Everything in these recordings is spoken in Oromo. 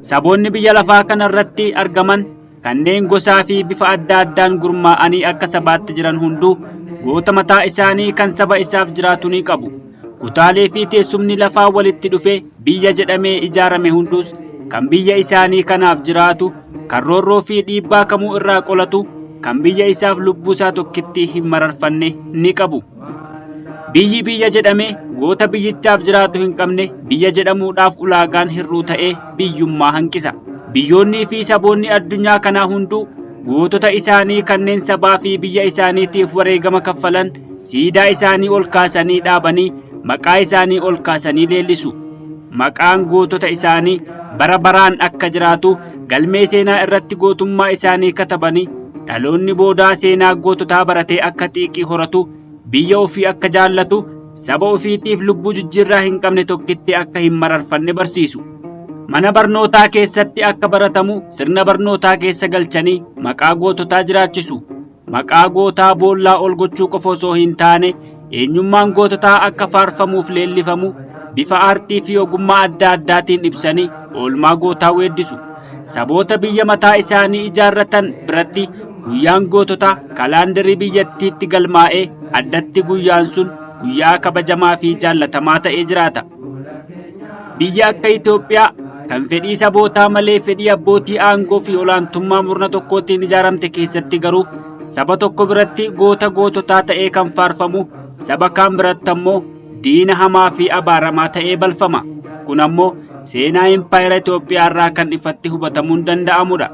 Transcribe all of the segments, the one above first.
Saboonni biyya lafaa kana irratti argaman kanneen gosaa fi bifa adda addaan gurmaa'anii akka sabaatti jiran hunduu goota mataa isaanii kan saba isaaf jiraatu ni qabu. Kutaalee fi teessumni lafaa walitti dhufe biyya jedhamee ijaarame hunduus kan biyya isaanii kanaaf jiraatu, kan roorroo fi dhiibbaa kamuu irraa qolatu, kan biyya isaaf lubbuu isaa tokkitti hin mararfanne ni qabu. Biyyi biyya jedhamee goota biyyichaaf jiraatu hin qabne biyya jedhamuudhaaf ulaagaan hir'uu ta'ee biyyummaa hanqisa. Biyyoonnii fi saboonni addunyaa kanaa hunduu gootota isaanii kanneen sabaa fi biyya isaaniitiif wareegama kaffalan siidaa isaanii ol kaasanii dhaabanii maqaa isaanii ol kaasanii leellisu. Maqaan gootota isaanii bara baraan akka jiraatu galmee seenaa irratti gootummaa isaanii katabanii dhaloonni boodaa seenaa goototaa baratee akka xiiqii horatu, biyya ofii akka jaallatu, saba ofiitiif lubbuu jijjiirraa hin qabne tokkitti akka hin mararfanne barsiisu. Mana barnootaa keessatti akka baratamu sirna barnootaa keessa galchanii maqaa goototaa jiraachisu. Maqaa gootaa boollaa ol gochuu qofa osoo hin taane eenyummaan goototaa akka faarfamuuf leellifamu bifa aartii fi ogummaa adda addaatiin ibsanii oolmaa gootaa weeddisu. Saboota biyya mataa isaanii ijaarratan biratti guyyaan goototaa kalaandarii biyyattiitti galmaa'ee addatti guyyaan sun guyyaa kabajamaa fi jaallatamaa ta'ee jiraata. Biyya akka Itoophiyaa kan fedhii sabootaa malee fedhii abbootii aangoo fi olaantummaa murna tokkootiin ijaaramte keessatti garuu saba tokko biratti goota goototaa ta'ee kan faarfamu saba kaan biratti ammoo diina hamaa fi abaaramaa ta'ee balfama. Kun ammoo seenaa impaayera Itoophiyaa irraa kan ifatti hubatamuun danda'amudha.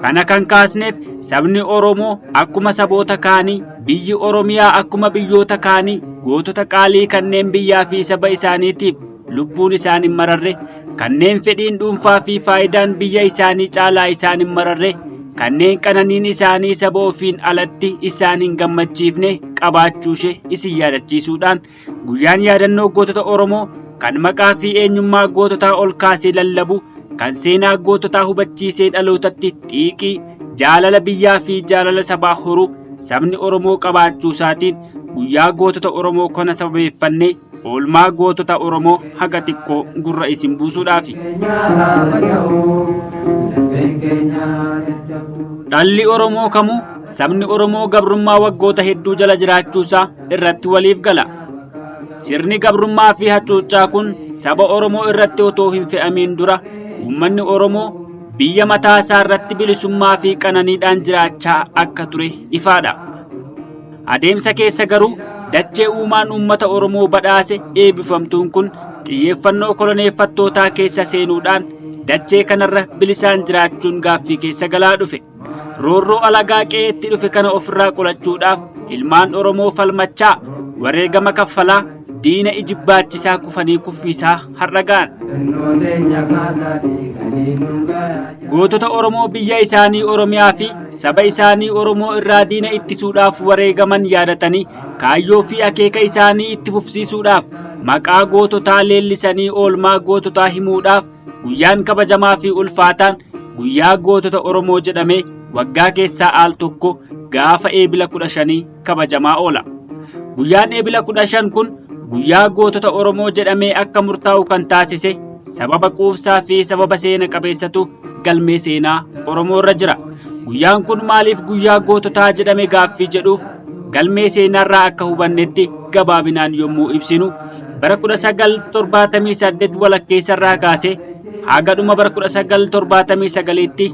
Kana kan kaasneef sabni Oromoo akkuma saboota kaanii, biyyi Oromiyaa akkuma biyyoota kaanii gootota qaalii kanneen biyyaa fi saba isaaniitiif lubbuun isaan hin mararre, kanneen fedhiin dhuunfaa fi faayidaan biyya isaanii caalaa isaan hin mararre, kanneen qananiin isaanii saba ofiin alatti isaan hin gammachiifne qabaachuushee isin yaadachiisuudhaan guyyaan yaadannoo gootota Oromoo kan maqaa fi eenyummaa goototaa ol kaasee lallabu, kan seenaa goototaa hubachiisee dhalootatti xiiqii, jaalala biyyaa fi jaalala sabaa horu sabni Oromoo qabaachuu isaatiin guyyaa gootota Oromoo kana sababeeffannee oolmaa gootota Oromoo haga xiqqoo gurra isin buusuudhaafi. Dhalli Oromoo kamuu sabni Oromoo gabrummaa waggoota hedduu jala jiraachuusaa irratti waliif gala. Sirni gabrummaa fi hacuuccaa kun saba Oromoo irratti otoo hin fe'amiin dura uummanni Oromoo biyya mataa isaa irratti bilisummaa fi qananiidhaan jiraachaa akka ture ifaadha. Adeemsa keessa garuu dachee uumaan uummata Oromoo badhaase eebbifamtuun kun xiyyeeffannoo koloneeffattootaa keessa seenuudhaan dachee kanarra bilisaan jiraachuun gaaffii keessa galaa dhufe. Roorroo alagaa qe'eetti dhufe kana ofirraa qolachuudhaaf ilmaan Oromoo falmachaa, wareegama kaffalaa, diina ijibbaachisaa kufanii kuffiisaa har'a ga'an. Gootota Oromoo biyya isaanii Oromiyaa fi saba isaanii Oromoo irraa diina ittisuudhaaf wareegaman yaadatanii kaayyoo fi akeeka isaanii itti fufsiisuudhaaf maqaa goototaa leellisanii oolmaa goototaa himuudhaaf guyyaan kabajamaa fi ulfaataan guyyaa gootota Oromoo jedhamee waggaa keessaa al tokko gaafa Eebila 15 kabajamaa oola. Guyyaan Eebila 15 kun guyyaa gootota Oromoo jedhamee akka murtaa'u kan taasise sababa quubsaa fi sababa seena qabeessatu galmee seenaa Oromoo irra jira. Guyyaan kun maaliif guyyaa goototaa jedhame gaaffii jedhuuf galmee seenaarraa akka hubannetti gabaabinaan yommuu ibsinu bara 1978 walakkeessarraa kaasee haga dhuma bara 1979tti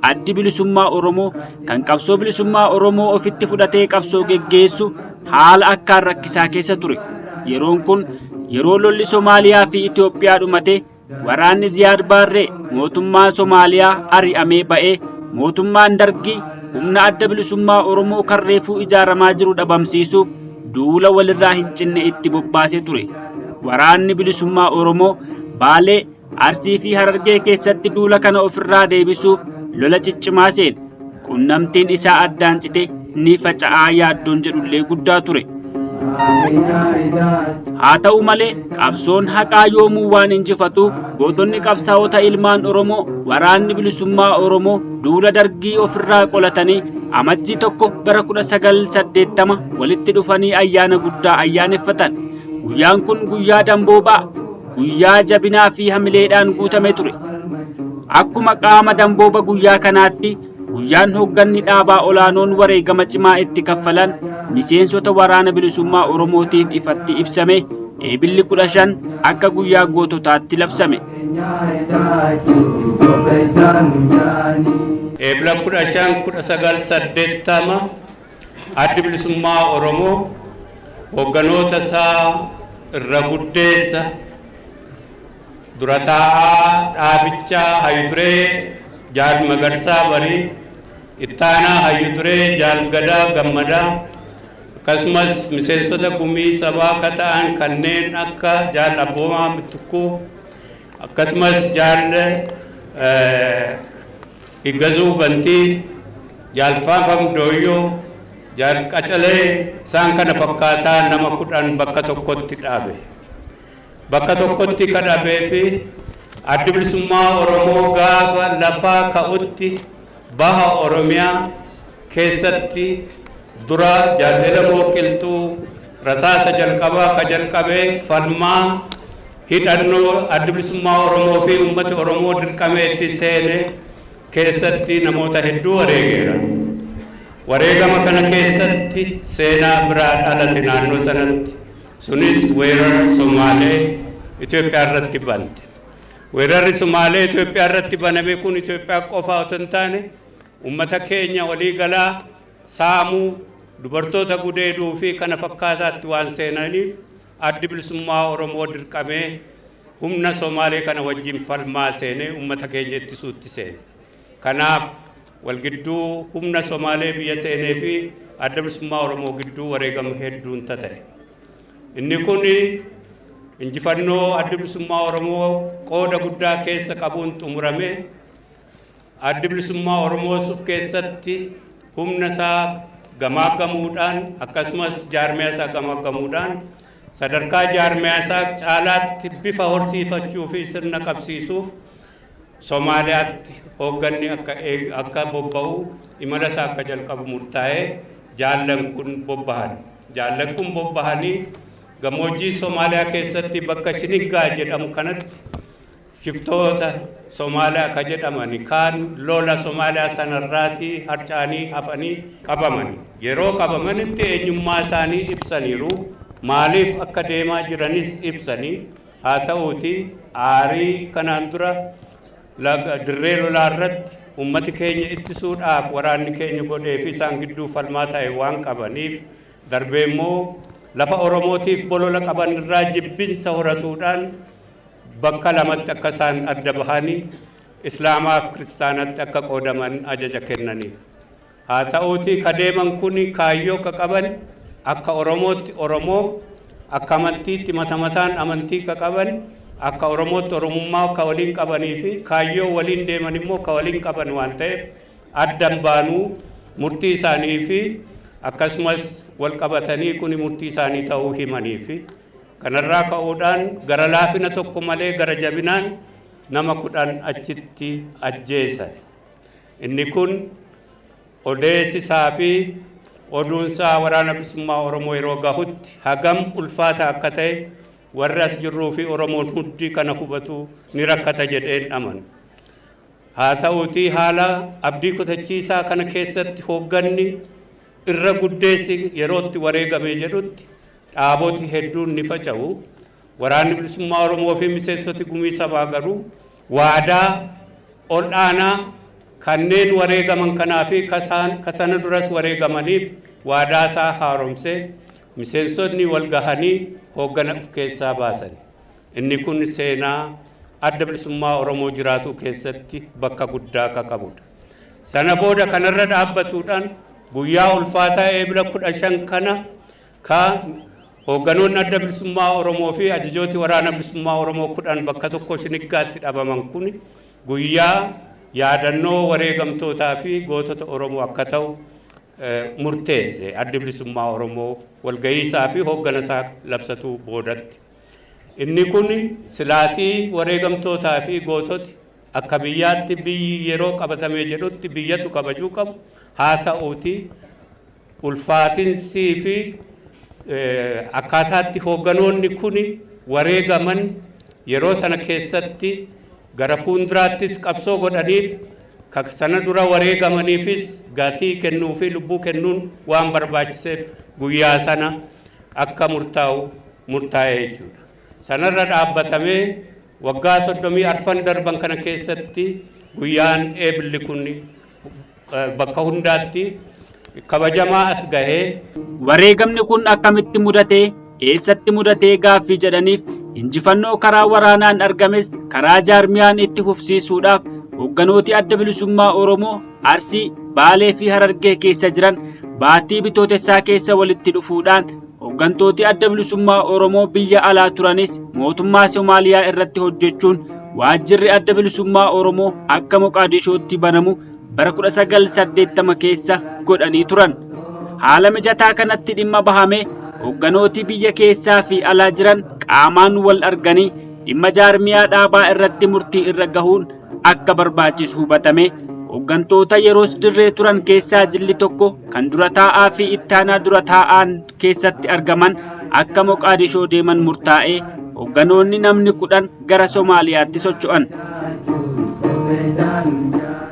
addi bilisummaa Oromoo kan qabsoo bilisummaa Oromoo ofitti fudhatee qabsoo geggeessu haala akkaan rakkisaa keessa ture. Yeroon kun yeroo lolli Somaaliyaa fi Itoophiyaa dhumate waraanni Ziyaad Baarree mootummaa Somaaliyaa ari'amee ba'ee mootummaan Dargii humna adda bilisummaa Oromoo kan reefuu ijaaramaa jiru dhabamsiisuuf duula walirraa hin cinne itti bobbaasee ture. Waraanni bilisummaa Oromoo Baalee, Arsii fi Harargee keessatti duula kana ofirraa deebisuuf lola ciccimaa seene. Qunnamtiin isaa addaan cite ni faca'aa yaaddoon jedhullee guddaa ture. Haa ta'u malee qabsoon haqaa yoomuu waan injifatuuf gootonni qabsaa'ota ilmaan Oromoo waraanni bilisummaa Oromoo duula dargii ofirraa qolatanii amajjii tokko bara 1980 walitti dhufanii ayyaana guddaa ayyaaneffatan. Guyyaan kun guyyaa damboobaa. Guyyaa jabinaa fi hamileedhaan guutame ture. Akkuma qaama dambooba guyyaa kanaatti guyyaan hoogganni dhaabaa olaanoon wareegama cimaa itti kaffalan miseensota waraana bilisummaa Oromootiif ifatti ibsame Eebilli 15 akka guyyaa goototaatti labsame. Eebila 15 1980 Addi Bilisummaa Oromoo hoogganoota isaa irra guddeessa dura taa'aa dhaabichaa Hayyuduree Jaal Magarsaa Barii, Ittaanaa Hayyuduree Jaal Gadaa Gammadaa, akkasumas miseensota gumii sabaa akka ta'an kanneen akka Jaal Abboomaa Mittukkuu, akkasumas Jaal Higgazuu Bantii, Jaal Faafam Dooyyoo, Jaal Qacalee isaan kana fakkaataa nama 10 bakka tokkotti dhaabe. Bakka tokkotti ka dhaabee fi Addi Bilisummaa Oromoo gaafa lafaa ka'utti baha Oromiyaa keessatti dura Jaal Elemoo Qilxuu rasaasa jalqabaa ka jalqabee falmaa hidhannoo Addi Bilisummaa Oromoo fi uummati Oromoo dirqamee itti seene keessatti namoota hedduu wareegeera. Wareegama kana keessatti seenaa biraa dhalate naannoo sanatti. Sunis weerara Somaalee Itoophiyaa irratti bante. Weerarri Somaalee Itoophiyaa irratti baname kun Itoophiyaa qofa otoo hin taane uummata keenya waliigalaa saamuu, dubartoota gudeeduu fi kana fakkaataatti waan seenaniif Addi Bilisummaa Oromoo dirqamee humna Somaalee kana wajjin falmaa seenee uummata keenya ittisuutti seene. Kanaaf walgidduu humna Somaalee biyya seenee fi Adda Bilisummaa Oromoo gidduu wareegama hedduun tata'e. Inni kun injifannoo Addi Bilisummaa Oromoo qooda guddaa keessa qabuun xumurame. Addi Bilisummaa Oromoos of keessatti humna isaa gamaaggamuudhaan akkasumas jaarmiyaa isaa gamaaggamuudhaan sadarkaa jaarmiyaa isaa caalaatti bifa horsiifachuu fi sirna qabsiisuuf Somaaliyaatti hoogganni akka bobba'u imala isaa akka jalqabu murtaa'ee jaallan kun bobbahan. Jaallan kun bobbahanii gammoojjii Somaaliyaa keessatti bakka Shiniggaa jedhamu kanatti shiftoota Somaaliyaa ka jedhamani kaan lola Somaaliyaa sanarraatii harca'anii hafanii qabamani. Yeroo qabamanitti eenyummaa isaanii ibsaniiru. Maaliif akka deemaa jiranis ibsanii. Haa ta'uuti aarii kanaan dura dirree lolaa irratti uummati keenya ittisuudhaaf waraanni keenya godhee fi isaan gidduu falmaa ta'e waan qabaniif darbee immoo lafa Oromootiif bolola qaban irraa jibbinsa horatuudhaan bakka lamatti akka isaan adda bahanii Islaamaaf Kiristaanatti akka qoodaman ajaja kennaniif. Haa ta'uutii ka deeman kun kaayyoo ka qaban akka Oromootti Oromoo, akka amantiitti mata mataan amantii ka qaban, akka Oromootti Oromummaa ka waliin qabanii fi kaayyoo waliin deeman immoo ka waliin qaban waan ta'eef addan baanuu murtii isaanii fi akkasumas wal qabatanii kuni murtii isaanii ta'uu himanii fi kanarraa ka'uudhaan gara laafina tokko malee gara jabinaan nama 10 achitti ajjeesan. Inni kun odeessisaa fi oduunsaa Waraana Bilisummaa Oromoo yeroo gahutti hagam ulfaata akka ta'e warri as jirruu fi Oromoon hundi kana hubatu ni rakkata jedheen amanu. Haa ta'uutii haala abdii kutachiisaa kana keessatti hoogganni irra guddeessi yerootti wareegamee jedhutti dhaaboti hedduun ni faca'u. Waraanni Bilisummaa Oromoo fi miseensoti gumii sabaa garuu waadaa ol'aanaa kanneen wareegaman kanaa fi kasana duras wareegamaniif waadaa isaa haaromsee miseensonni wal gahanii hooggana of keessaa baasan. Inni kun seenaa Adda Bilisummaa Oromoo jiraatuu keessatti bakka guddaa akka qabudha. Sana booda kanarra dhaabbatuudhaan guyyaa ulfaataa Eebila 15 kana ka hoogganoonni Adda Bilisummaa Oromoo fi ajajooti Waraana Bilisummaa Oromoo 10 bakka tokko Shiniggaatti dhabaman kun guyyaa yaadannoo wareegamtootaa fi gootota Oromoo akka ta'u murteesse Addi Bilisummaa Oromoo walgahii isaa fi hooggana isaa labsatuu boodatti. Inni kun silaatii wareegamtootaa fi goototi akka biyyaatti biyyi yeroo qabatamee jedhutti biyyatu kabajuu qabu. Haa ta'uuti ulfaatinsii fi akkaataatti hoogganoonni kun wareegaman Yeroo sana keessatti gara fuulduraattis qabsoo godhaniif, ka sana dura wareegamaniifis gatii kennuu fi lubbuu kennuun waan barbaachiseef guyyaa sana akka murtaa'u murtaa'e jechuudha. Sanarra dhaabbatamee waggaa 34 darban kana keessatti guyyaan eebilli kun bakka hundaatti kabajamaa as gahee. Wareegamni kun akkamitti mudatee, eessatti mudatee gaaffii jedhaniif, injifannoo karaa waraanaan argames karaa jaarmiyaan itti fufsiisuudhaaf hoogganooti Adda Bilisummaa Oromoo Arsii, Baalee fi Harargee keessa jiran baatii Bitootessaa keessa walitti dhufuudhaan, hooggantooti Adda Bilisummaa Oromoo biyya alaa turanis mootummaa Somaaliyaa irratti hojjechuun waajjirri Adda Bilisummaa Oromoo akka Moqaadishootti banamu bara 1980 keessa godhanii turan. Haala mijataa kanatti dhimma bahame hoogganooti biyya keessaa fi alaa jiran qaamaan wal arganii dhimma jaarmiyaa dhaabaa irratti murtii irra gahuun akka barbaachisu hubatame, hooggantoota yeroos dirree turan keessaa jilli tokko kan dura taa'aa fi ittaanaa dura taa'aan keessatti argaman akka Moqaadishoo deeman murtaa'ee, hoogganoonni namni 10 gara Somaaliyaatti socho'an.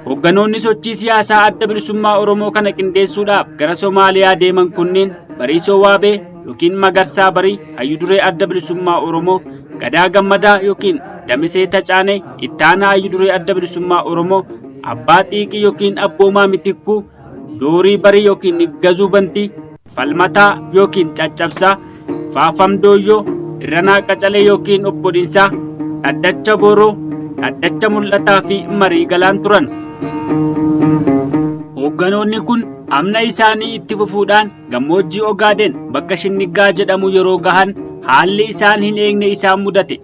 Hoogganoonni sochii siyaasaa Adda Bilisummaa Oromoo kana qindeessuudhaaf gara Somaaliyaa deeman kunneen Bariisoo Waabee yookiin Magarsaa Barii, Hayyuduree Adda Bilisummaa Oromoo, Gadaa Gammadaa yookiin Damisee Tacaanee, Ittaanaa Hayyuduree Adda Bilisummaa Oromoo, Abbaa Xiiqii yookiin Abboomaa Mitikkuu, Doorii Barii yookiin Iggazuu Bantii, Falmataa yookiin Caccabsaa, Faafam Dooyyoo, Irranaa Qacalee yookiin Obbo Dhinsaa, Dhaddacha Booroo, Dhaddacha Mul'ataa fi Marii Galaan turan. Hoogganoonni kun amna isaanii itti fufuudhaan gammoojjii Ogaaden bakka Shinniggaa jedhamu yeroo gahan haalli isaan hin eegne isaan mudate.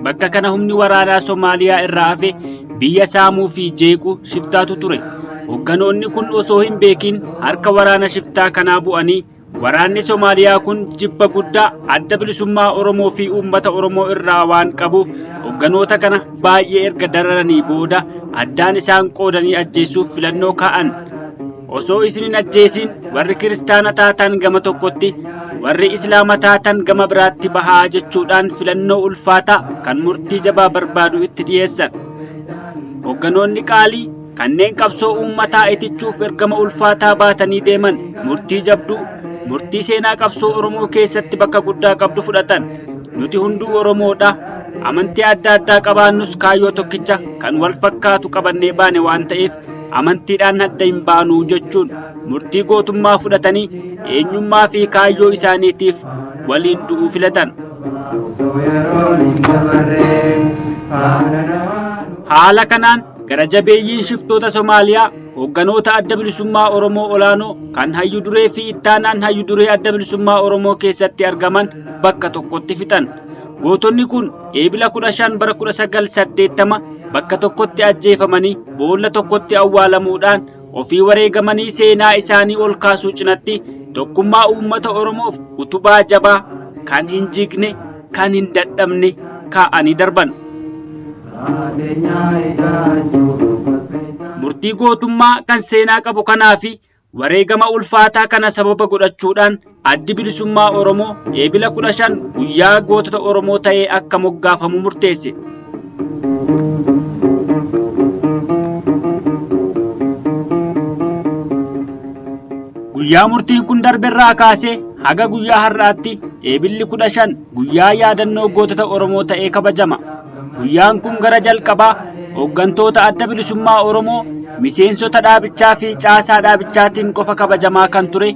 Bakka kana humni waraanaa Somaaliyaa irraa hafe biyya saamuu fi jeequ shiftaatu ture. Hoogganoonni kun osoo hin beekin harka waraana shiftaa kanaa bu'anii, waraanni Somaaliyaa kun jibba guddaa Adda Bilisummaa Oromoo fi uummata Oromoo irraa waan qabuuf hoogganoota kana baay'ee erga dararanii booda addaan isaan qoodanii ajjeesuuf filannoo kaa'an. Osoo isin hin ajjeesin warri kiristaana taatan gama tokkotti, warri islaama taatan gama biraatti bahaa jechuudhaan filannoo ulfaataa kan murtii jabaa barbaadu itti dhiyeessan. Hoogganoonni qaalii kanneen qabsoo uummataa itichuuf ergama ulfaataa baatanii deeman murtii jabduu, murtii seenaa qabsoo Oromoo keessatti bakka guddaa qabdu fudhatan. Nuti hunduu Oromoodha. Amantii adda addaa qabaannus kaayyoo tokkicha kan wal fakkaatu qabannee baane waan ta'eef amantiidhaan adda hin baanuu jechuun murtii gootummaa fudhatanii eenyummaa fi kaayyoo isaaniitiif waliin du'uu filatan. Haala kanaan gara jabeeyyiin shiftoota Somaaliyaa hoogganoota Adda Bilisummaa Oromoo olaanoo kan hayyu duree fi ittaanaan hayyu duree Adda Bilisummaa Oromoo keessatti argaman bakka tokkotti fixan. Gootonni kun Eebila 15 bara 1980 bakka tokkotti ajjeefamanii boolla tokkotti awwaalamuudhaan ofii wareegamanii seenaa isaanii ol kaasuu cinatti tokkummaa uummata Oromoof utubaa jabaa kan hin jigne, kan hin dadhabne kaa'anii darban. Murtii gootummaa kan seenaa qabu kanaa fi wareegama ulfaataa kana sababa godhachuudhaan Addi Bilisummaa Oromoo Eebila 15 guyyaa gootota Oromoo ta'ee akka moggaafamu murteesse. Guyyaa murtiin kun darberraa kaasee haga guyyaa har'aatti Eebilli 15 guyyaa yaadannoo gootota Oromoo ta'ee kabajama. Guyyaan kun gara jalqabaa hooggantoota Adda Bilisummaa Oromoo, miseensota dhaabichaa fi caasaa dhaabichaatiin qofa kabajamaa kan ture,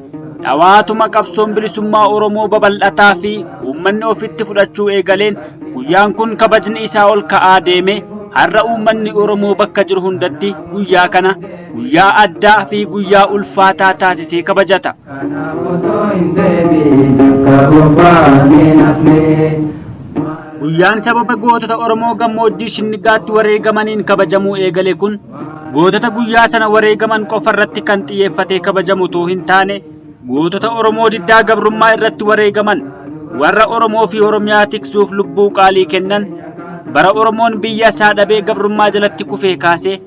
dhawaatuma qabsoon bilisummaa Oromoo babal'ataa fi uummanni ofitti fudhachuu eegaleen guyyaan kun kabajni isaa ol ka'aa deeme, har'a uummanni Oromoo bakka jiru hundatti guyyaa kana guyyaa addaa fi guyyaa ulfaataa taasisee kabajata. Kanaaf osoo hin deebiin akka bobbaanee nafne. Guyyaan sababa gootota Oromoo gammoojjii Shinnigaatti wareegamaniin kabajamuu eegale kun gootota guyyaa sana wareegaman qofa irratti kan xiyyeeffatee kabajamu utuu hin taane, gootota Oromoo diddaa gabrummaa irratti wareegaman, warra Oromoo fi Oromiyaa tiksuuf lubbuu qaalii kennan, bara Oromoon biyya isaa dhabee gabrummaa jalatti kufee kaasee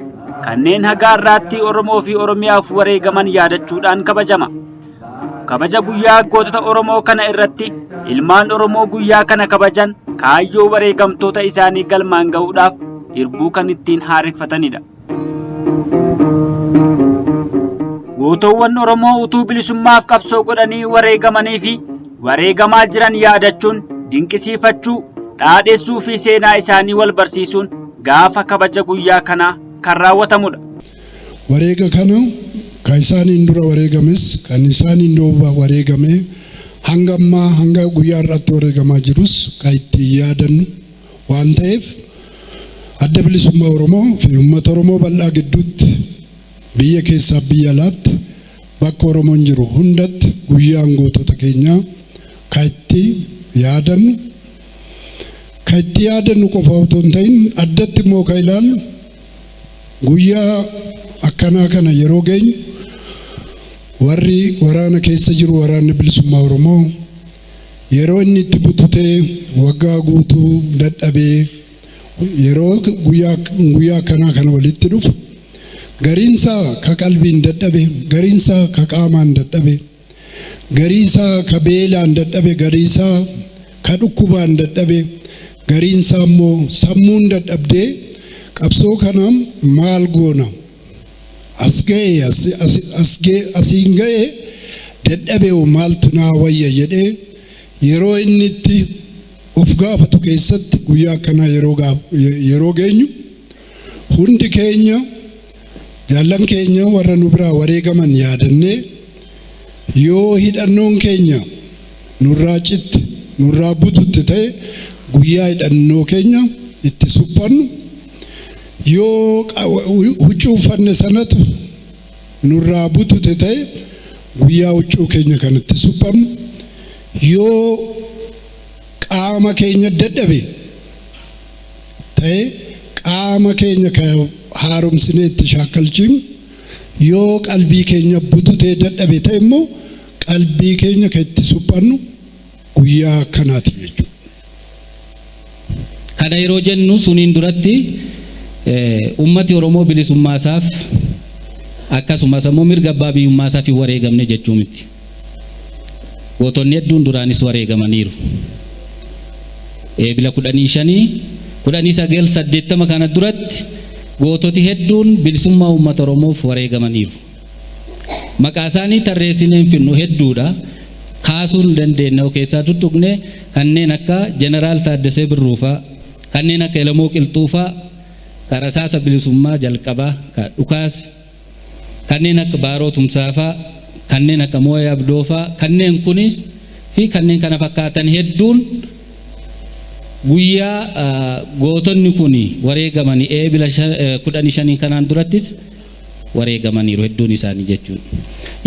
kanneen haga har'aatti Oromoo fi Oromiyaaf wareegaman yaadachuudhaan kabajama. Kabaja guyyaa gootota Oromoo kana irratti Ilmaan Oromoo guyyaa kana kabajan kaayyoo wareegamtoota isaanii galmaan ga'uudhaaf irbuu kan ittiin haareffatanidha. Gootowwan Oromoo utuu bilisummaaf qabsoo godhanii wareegamanii fi wareegamaa jiran yaadachuun dinqisiifachuu, dhaadhessuu fi seenaa isaanii wal barsiisuun gaafa kabaja guyyaa kanaa kan raawwatamudha. Wareega kana kan isaaniin dura wareegames, kan isaaniin duuba wareegame, hanga ammaa hanga guyyaa har'aatti wareegamaa jirus kan ittiin yaadannu waan ta'eef, Adda Bilisummaa Oromoo fi uummata Oromoo bal'aa gidduutti, biyya keessaa biyya alaatti, bakka Oromoon jiru hundatti guyyaan gootota keenyaa kan itti yaadannu, kan itti yaadannu qofa otoo hin ta'in addatti immoo kan ilaallu, guyyaa akkanaa kana yeroo geenyu warri waraana keessa jiru, Waraanni Bilisummaa Oromoo yeroo inni itti bututee waggaa guutuu dadhabee yeroo guyyaa akkanaa kana walitti dhufu, gariinsaa ka qalbiin dadhabe, gariinsaa ka qaamaan dadhabe, gariinsaa ka beelaan dadhabe, gariinsaa ka dhukkubaan dadhabe, gariinsaa immoo sammuun dadhabdee qabsoo kana maal goona, as ga'e, asiin ga'e, dadhabe, maaltu naa wayya jedhee yeroo inni itti of gaafatu keessatti, guyyaa akkanaa yeroo geenyu hundi keenya jaallan keenya warra nu biraa wareegaman yaadannee, yoo hidhannoon keenya nurraa citte, nurraa bututte ta'e, guyyaa hidhannoo keenya itti suphannu, yoo huccuu uffanne sanatu nurraa butute ta'e, guyyaa huccuu keenya kan itti suphannu, yoo qaama keenya dadhabe ta'e, qaama keenya kan haaromsinee itti shaakkalchiinu, yoo qalbii keenya bututee dadhabe ta'e immoo qalbii keenya kan itti suphannu guyyaa akkanaati jechuudha. Kana yeroo jennu, suniin duratti ummati Oromoo bilisummaa isaaf akkasumas ammoo mirga abbaa biyyummaa isaaf hin wareegamne jechuu miti. Gootonni hedduun duraanis wareegamaniiru. Eebila 15 1980 kana duratti goototi hedduun bilisummaa uummata Oromoof wareegamaniiru. Maqaa isaanii tarreessinee hin finnu, hedduudha. Kaasuu hin dandeenye keessaa tuttuqne, kanneen akka Jeneraal Taaddasee Birruufaa, kanneen akka Elamoo Qilxuufaa, ka rasaasa bilisummaa jalqabaa ka dhukaase, kanneen akka Baaroo Tumsaafaa, kanneen akka Moo'ee Abdoofaa, kanneen kunis fi kanneen kana fakkaatan hedduun guyyaa gootonni kun wareegamanii eebila 15 kanaan durattis wareegamaniiru hedduun isaanii jechuudha.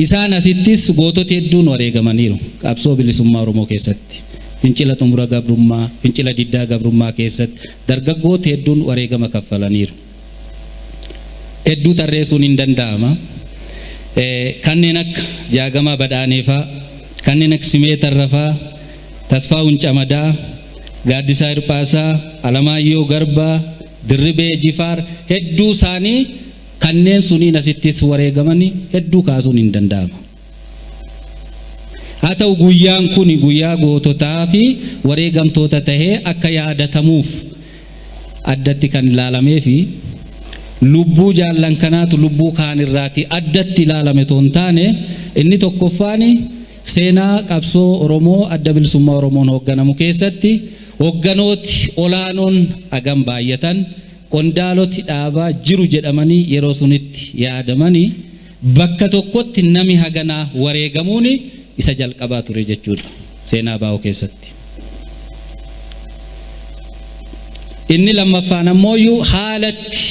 Isaan asittis goototi hedduun wareegamaniiru qabsoo bilisummaa Oromoo keessatti. Fincila xumura gabrummaa, fincila diddaa gabrummaa keessatti dargaggoota hedduun wareegama kaffalaniiru. Hedduu tarreessuun hin danda'ama. Kanneen akka Jaagamaa Badhaaneefaa, kanneen akka Simee Tarrafaa, Tasfaa'uun Camadaa, Gaaddisaa Hirphaasaa, Alamaayyoo Garbaa, Dirribee Jifaar, hedduu isaanii kanneen suniin asittis wareegamanii hedduu kaasuun hin danda'ama. Haa ta'u, guyyaan kun guyyaa goototaa fi wareegamtoota tahee akka yaadatamuuf addatti kan ilaalamee fi lubbuu jaallan kanaatu lubbuu kaan irraati addatti ilaalame otoo hin taane, inni tokkoffaan seenaa qabsoo Oromoo Adda Bilisummaa Oromoon hoogganamu keessatti hoogganooti olaanoon hagam baay'atan, qondaaloti dhaabaa jiru jedhamanii yeroo sunitti yaadamanii, bakka tokkotti nami haganaa wareegamuun isa jalqabaa ture jechuudha seenaa baa'oo keessatti. Inni lammaffaan ammoo haalatti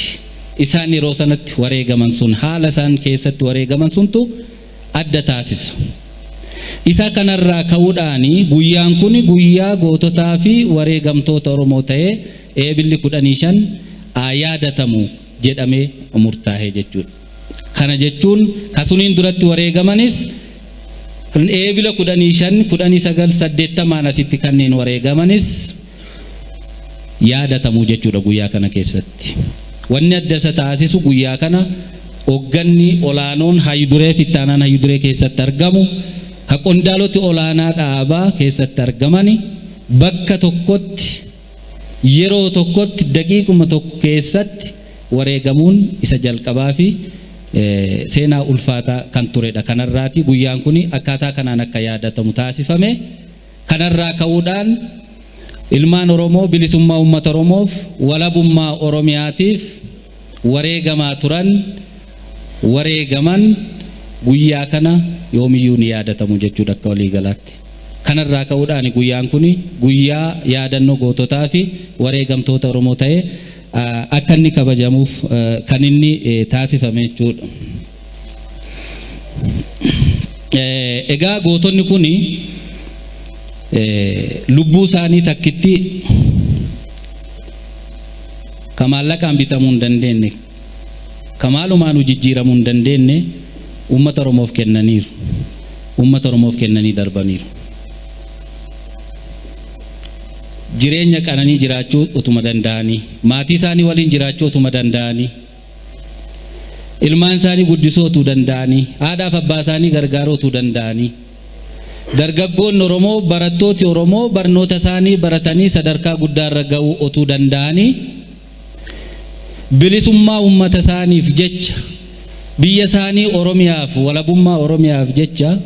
isaan yeroo sanatti wareegaman sun, haala isaan keessatti wareegaman suntu adda taasisa. Isa kanarraa ka'uudhaan guyyaan kun guyyaa goototaa fi wareegamtoota Oromoo ta'ee eebilli 15 yaadatamu jedhamee murtaa'e jechuudha. Kana jechuun kasuniin duratti wareegamanis, eebila 15 1980n asitti kanneen wareegamanis yaadatamu jechuudha guyyaa kana keessatti. Wanni adda isa taasisu, guyyaa kana hoogganni olaanoon hayyuduree fi ittaanaan hayyuduree keessatti argamu ka Qondaaloti olaanaa dhaabaa keessatti argamani bakka tokkotti yeroo tokkotti daqiiquma tokko keessatti wareegamuun isa jalqabaa fi seenaa ulfaataa kan turedha. Kanarraati guyyaan kun akkaataa kanaan akka yaadatamu taasifame. Kanarraa ka'uudhaan ilmaan Oromoo bilisummaa uummata Oromoof, walabummaa Oromiyaatiif wareegamaa turan, wareegaman, guyyaa kana yoomiyyuu ni yaadatamu jechuudha akka waliigalaatti. Kanarraa ka'uudhaan guyyaan kun guyyaa yaadannoo goototaa fi wareegamtoota Oromoo ta'ee akka inni kabajamuuf kan inni taasifame jechuudha. Egaa gootonni kun lubbuu isaanii takkitti ka maallaqaan bitamuu hin dandeenye, ka maalumaanuu jijjiiramuu hin dandeenye uummata Oromoof kennaniiru. Uummata Oromoof kennanii darbaniiru. Jireenya qananii jiraachuu utuma danda'anii, maatii isaanii waliin jiraachuu utuma danda'anii, ilmaan isaanii guddisuu utuu danda'anii, haadhaaf abbaa isaanii gargaaruu utuu danda'anii, dargaggoonni Oromoo, barattooti Oromoo barnoota isaanii baratanii sadarkaa guddaarra ga'uu utuu danda'anii, bilisummaa uummata isaaniif jecha, biyya isaanii Oromiyaaf, walabummaa Oromiyaaf jecha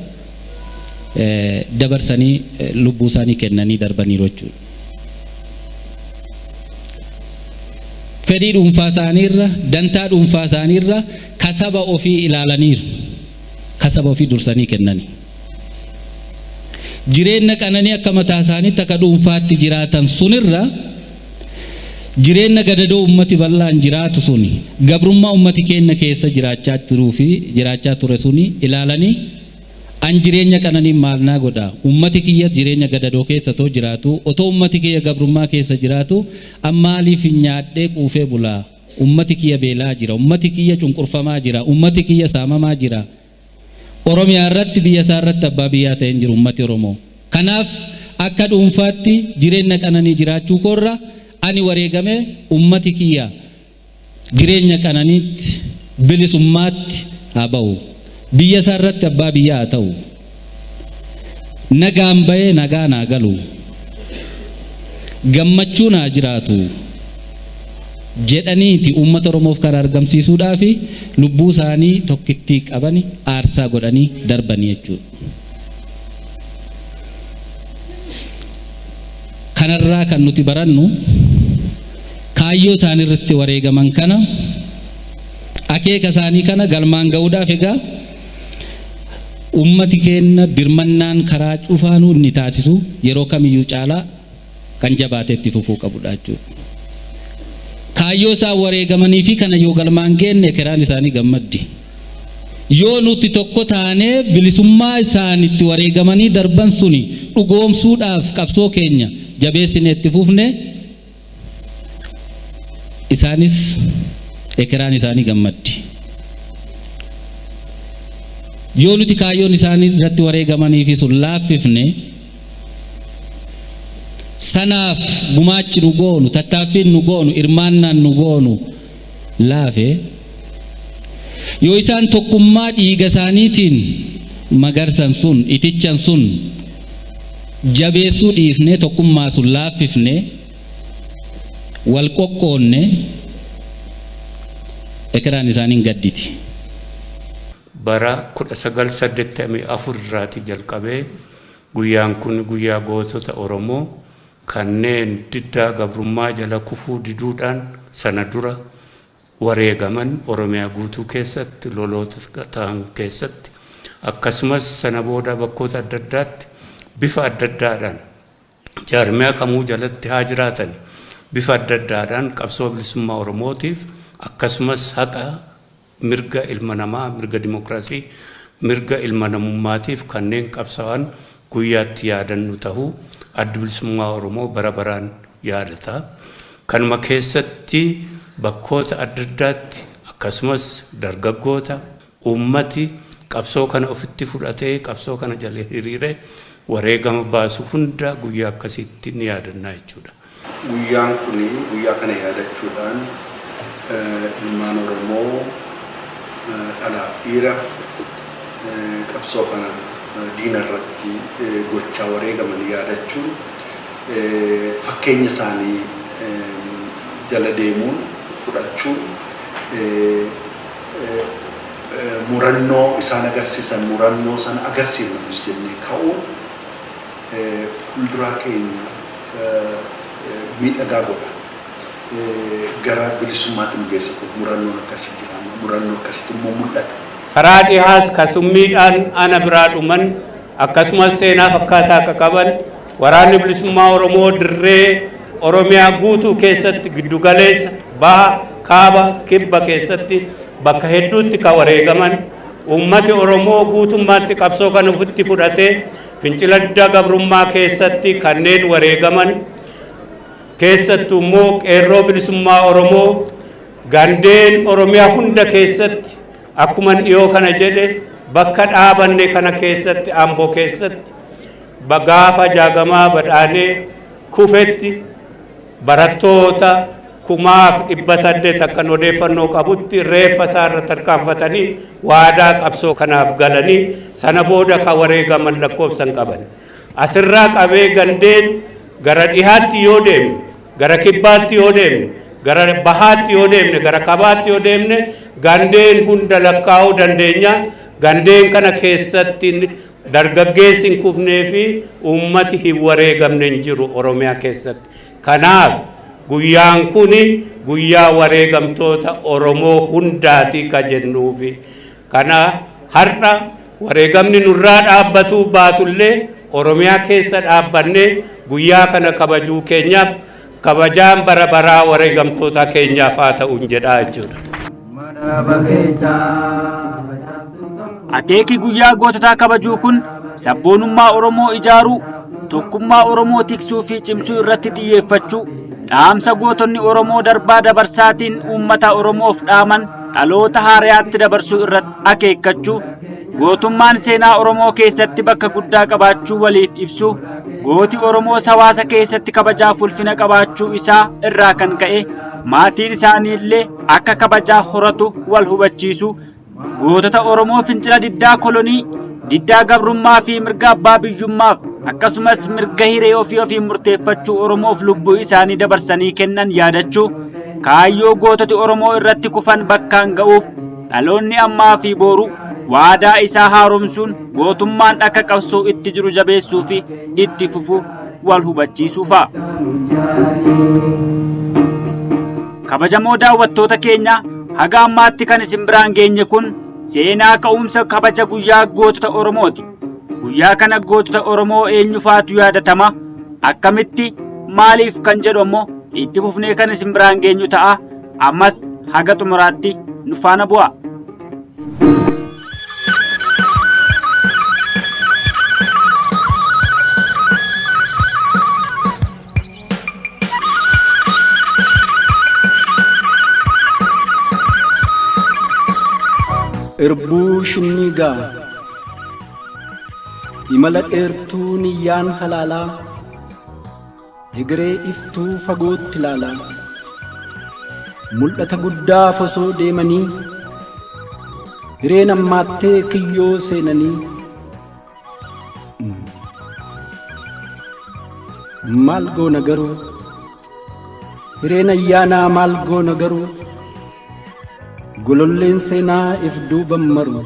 dabarsanii lubbuu isaanii kennanii darbaniiru jechuudha. Fedhii dhuunfaa isaaniirra, dantaa dhuunfaa isaaniirra kasaba ofii ilaalaniiru. Kasaba ofii dursanii kennanii. Jireenya qananii akka mataa isaaniitti akka dhuunfaatti jiraatan sunirra jireenya gadadoo ummati bal'aan jiraatu suni, gabrummaa ummati keenya keessa jiraachaa jiruu fi jiraachaa ture suni ilaalanii, an jireenya qananii maal naa godha, ummati kiyya jireenya gadadoo keessa otoo jiraatu, otoo ummati kiyya gabrummaa keessa jiraatu, an maaliif nyaadhee quufee bulaa? Ummati kiyya beelaa jira, ummati kiyya cunqurfamaa jira, ummati kiyya saamamaa jira. Oromiyaa irratti, biyya isaa irratti abbaa biyyaa ta'ee hin jiru ummati Oromoo. Kanaaf akka dhuunfaatti jireenya qananii jiraachuu koorra ani wareegame ummati kiyya jireenya qananiitti, bilisummaatti haa ba'u. Biyya isaa irratti abbaa biyyaa haa ta'u. Nagaan bahee nagaan haa galu. Gammachuun haa jiraatu jedhaniiti uummata Oromoof karaa argamsiisuudhaaf lubbuu isaanii tokkittii qabani aarsaa godhanii darbanii jechuudha. Kanarraa kan nuti barannu, kaayyoo isaanii irratti wareegaman kana, akeeka isaanii kana galmaan ga'uudhaaf egaa ummati keenya dirmannaan karaa cufaanuu inni taasisu yeroo kamiyyuu caalaa kan jabaatee itti fufuu qabudha jechuudha. Kaayyoo isaan wareegamanii fi kana yoo galmaan geenne ekeraan isaanii gammaddi. Yoo nuti tokko taanee bilisummaa isaan itti wareegamanii darban suni dhugoomsuudhaaf qabsoo keenya jabeessine itti fufne, isaanis ekeraan isaanii gammaddi. Yoo nuti kaayyoon isaanii irratti wareegamanii fi sun laaffifne, sanaaf gumaachi nu goonu, tattaaffiin nu goonu, hirmaannaan nu goonu laafe, yoo isaan tokkummaa dhiiga isaaniitiin magarsan sun, itichan sun jabeessuu dhiisne, tokkummaa sun laaffifne, wal qoqqoonne, ekeraan isaaniin gadditi. Bara 1984 irraatii jalqabee guyyaan kun guyyaa gootota Oromoo kanneen diddaa gabrummaa jala kufuu diduudhaan sana dura wareegaman, Oromiyaa guutuu keessatti loloota ta'an keessatti, akkasumas sana booda bakkoota adda addaatti bifa adda addaadhaan, jaarmiyaa kamuu jalatti haa jiraatan, bifa adda addaadhaan qabsoo bilisummaa Oromootiif akkasumas haqa mirga ilma namaa, mirga dimokiraasii, mirga ilma namummaatiif kanneen qabsaa'an guyyaatti yaadannu tahuu Addi Bilisummaa Oromoo bara baraan yaadata. Kanuma keessatti bakkoota adda addaatti akkasumas dargaggoota uummati qabsoo kana ofitti fudhatee qabsoo kana jala hiriiree wareegama baasu hunda guyyaa akkasiitti ni yaadannaa jechuudha. Guyyaan kun guyyaa kana yaadachuudhaan ilmaan Oromoo dhalaaf dhiira qabsoo kana diina irratti gochaa wareegaman yaadachuun, fakkeenya isaanii jala deemuun fudhachuun, murannoo isaan agarsiisan murannoo sana agarsiifnus jennee ka'uun fuulduraa keenya miidhagaa godha. Gara bilisummaatti nu geessa kun murannoon akkasii jira, murannoo akkasiitu immoo mul'ata. Karaa dhihaas ka summiidhaan ana biraa dhuman akkasumas seenaa fakkaataa akka qaban, Waraanni Bilisummaa Oromoo dirree Oromiyaa guutuu keessatti, giddugaleessa, baha, kaaba, kibba keessatti bakka hedduutti ka wareegaman, uummati Oromoo guutummaatti qabsoo kana ofitti fudhatee fincila diddaa gabrummaa keessatti kanneen wareegaman, keessattuu immoo Qeerroo Bilisummaa Oromoo gandeen Oromiyaa hunda keessatti, akkuma dhiyoo kana jedhe, bakka dhaabanne kana keessatti, Amboo keessatti gaafa Jaagamaa Badhaanee kufetti barattoota 1800 akkan odeeffannoo qabutti reeffa isaa irra tarkaanfatanii waadaa qabsoo kanaaf galanii sana booda ka wareegaman lakkoofsan qaban. Asirraa qabee gandeen gara dhihaatti yoo deemne, gara kibbaatti yoo deemne, gara bahaatti yoo deemne, gara kabaatti yoo deemne, gandeen hunda lakkaa'uu dandeenya. Gandeen kana keessatti dargaggeessi hin kufnee fi uummati hin wareegamne hin jiru Oromiyaa keessatti. Kanaaf guyyaan kuni guyyaa wareegamtoota Oromoo hundaati ka jennuufi. Kana har'a wareegamni nurraa dhaabbatuu baatullee, Oromiyaa keessa dhaabbannee guyyaa kana kabajuu keenyaaf kabajaan bara baraa wareegamtoota keenyaaf haa ta'uun jedhaa jechuudha. Akeeki guyyaa goototaa kabajuu kun sabboonummaa Oromoo ijaaruu, tokkummaa Oromoo tiksuu fi cimsuu irratti xiyyeeffachuu, dhaamsa gootonni Oromoo darbaa dabarsaatiin uummata Oromoof dhaaman dhaloota haarayaatti dabarsuu irratti akeekkachuu, gootummaan seenaa Oromoo keessatti bakka guddaa qabaachuu waliif ibsuu, gooti Oromoos hawaasa keessatti kabajaaf ulfina qabaachuu isaa irraa kan ka'e maatiin isaanii illee akka kabajaa horatu wal hubachiisuu, gootota Oromoo fincila diddaa kolonii, diddaa gabrummaa fi mirga abbaa biyyummaaf akkasumas mirga hiree ofii ofiin murteeffachuu Oromoof lubbuu isaanii dabarsanii kennan yaadachuu, kaayyoo goototi Oromoo irratti kufan bakkaan ga'uuf dhaloonni ammaa fi boru waadaa isaa haaromsuun gootummaan akka qabsoo itti jiru jabeessuu fi itti fufu wal hubachiisuu fa'a. Kabajamoo daawwattoota keenya, haga ammaatti kan isin biraan geenye kun seenaa ka'umsa kabaja guyyaa gootota Oromooti. Guyyaa kana gootota Oromoo eenyufaatu yaadatama? Akkamitti? Maaliif kan jedhu ammoo itti fufnee kan isin biraan geenyu ta'a. Ammas haga xumuraatti nu faana bu'a. Irbuu Shinniigaa, imala dheertuu niyyaan halaalaa, hegeree iftuu fagootti ilaalaa, mul'ata guddaaf osoo deemanii hireen ammaattee kiyyoo seenanii. Maal goona garuu, hireen ayyaanaa, maal goona garuu, gololleen seenaa if duuban maru.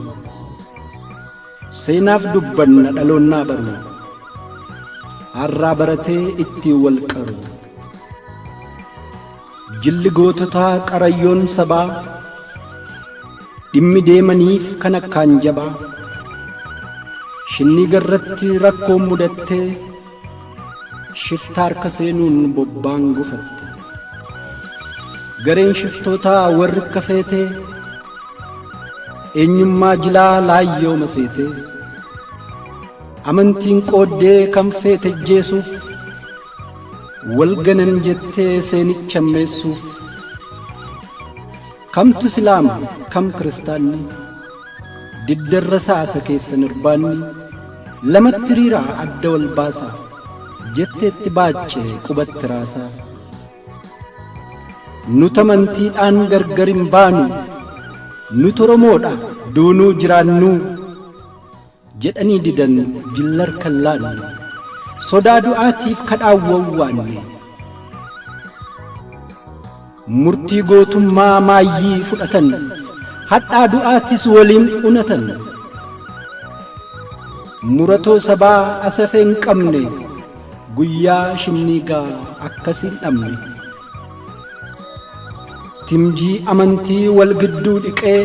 Seenaaf dubbanna dhaloonnaa baru, har'aa baratee ittiin wal qaru. Jilli goototaa qarayyoon sabaa, dhimmi deemaniif kan akkaan jabaa, Shinniiga irratti rakkoon mudattee shifta harka seenuun bobbaan gufatte. Gareen shiftootaa warri akka feetee eenyummaa jilaa laayyoo maseetee amantiin qooddee kan feete jeesuuf wal ganan jettee seenicha ammeessuuf, kamtu Islaama kam kiristaanni, diddarra saasa keessan irbaanni, lamatti hiriiraa adda wal baasaa jetteetti baacce qubatti raasaa. Nuti amantiidhaan gargar hin baanu, nuti Oromoodha duunuu jiraannuu. Jedhanii didan jillar kan laanne. Sodaa du'aatiif kadhaan wawwaanne. Murtii gootummaa maayyii fudhatan. Hadhaa du'aatis waliin unatan. Muratoo sabaa asafee hin qabne. Guyyaa shinniigaa akkasiin dhabne. Timjii amantii wal gidduu dhiqee.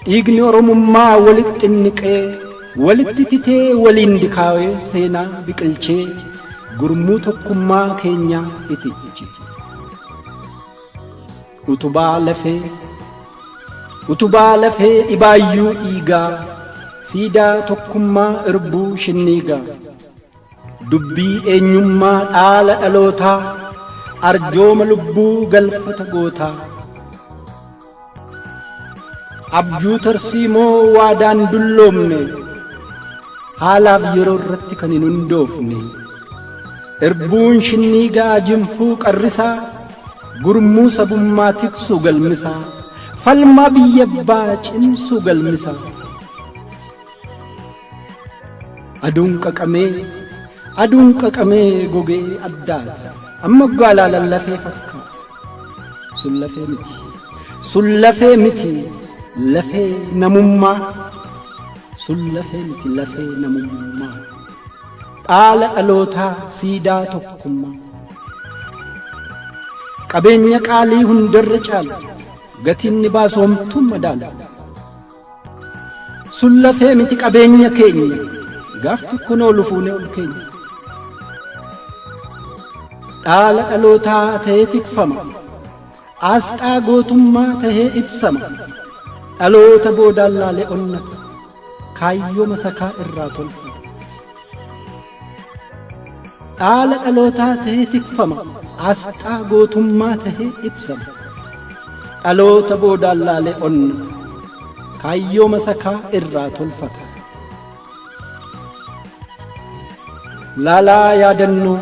Dhiigni Oromummaa walitti xinniqee, walitti titee waliin dikaawee seenaa biqilchee gurmuu tokkummaa keenyaa itichi. Utubaa lafee Utubaa lafee dhibaayyuu dhiigaa, siidaa tokkummaa irbuu shinniigaa. Dubbii eenyummaa dhaala dhalootaa, arjooma lubbuu galfata gootaa. Abjuu tarsiimoo waadaan dulloomne, haalaaf yeroo irratti kan hin hundoofne. Irbuun shinniigaa jinfuu qarrisaa, gurmuu sabummaa tiksu galmisaa, falmaa biyya abbaa cimsu galmisaa. Aduun qaqamee, aduun qaqamee gogee addaata. Amma oggaa laalan lafee fakkaata. Sun lafee miti. Sun lafee miti lafee namummaa. Sun lafee miti lafee namummaa. Dhaala dhalootaa siidaa tokkummaa. Qabeenya qaalii hundarra caalu gatiin ni baasu homtuun madaalu. Sun lafee miti qabeenya keenya gaaf tokko noolu fuunee ol keenya. Dhaala dhalootaa ta'ee tikfama. Aasxaa gootummaa tahee ibsama. Dhaloota boodaan laalee onnata. Kaayyoo masakaa irraa tolfata. Dhaala dhalootaa tahee tikfama. Aasxaa gootummaa tahee ibsama. Dhaloota boodaan laalee onnata. Kaayyoo masakaa irraa tolfata. Laalaa yaadannoo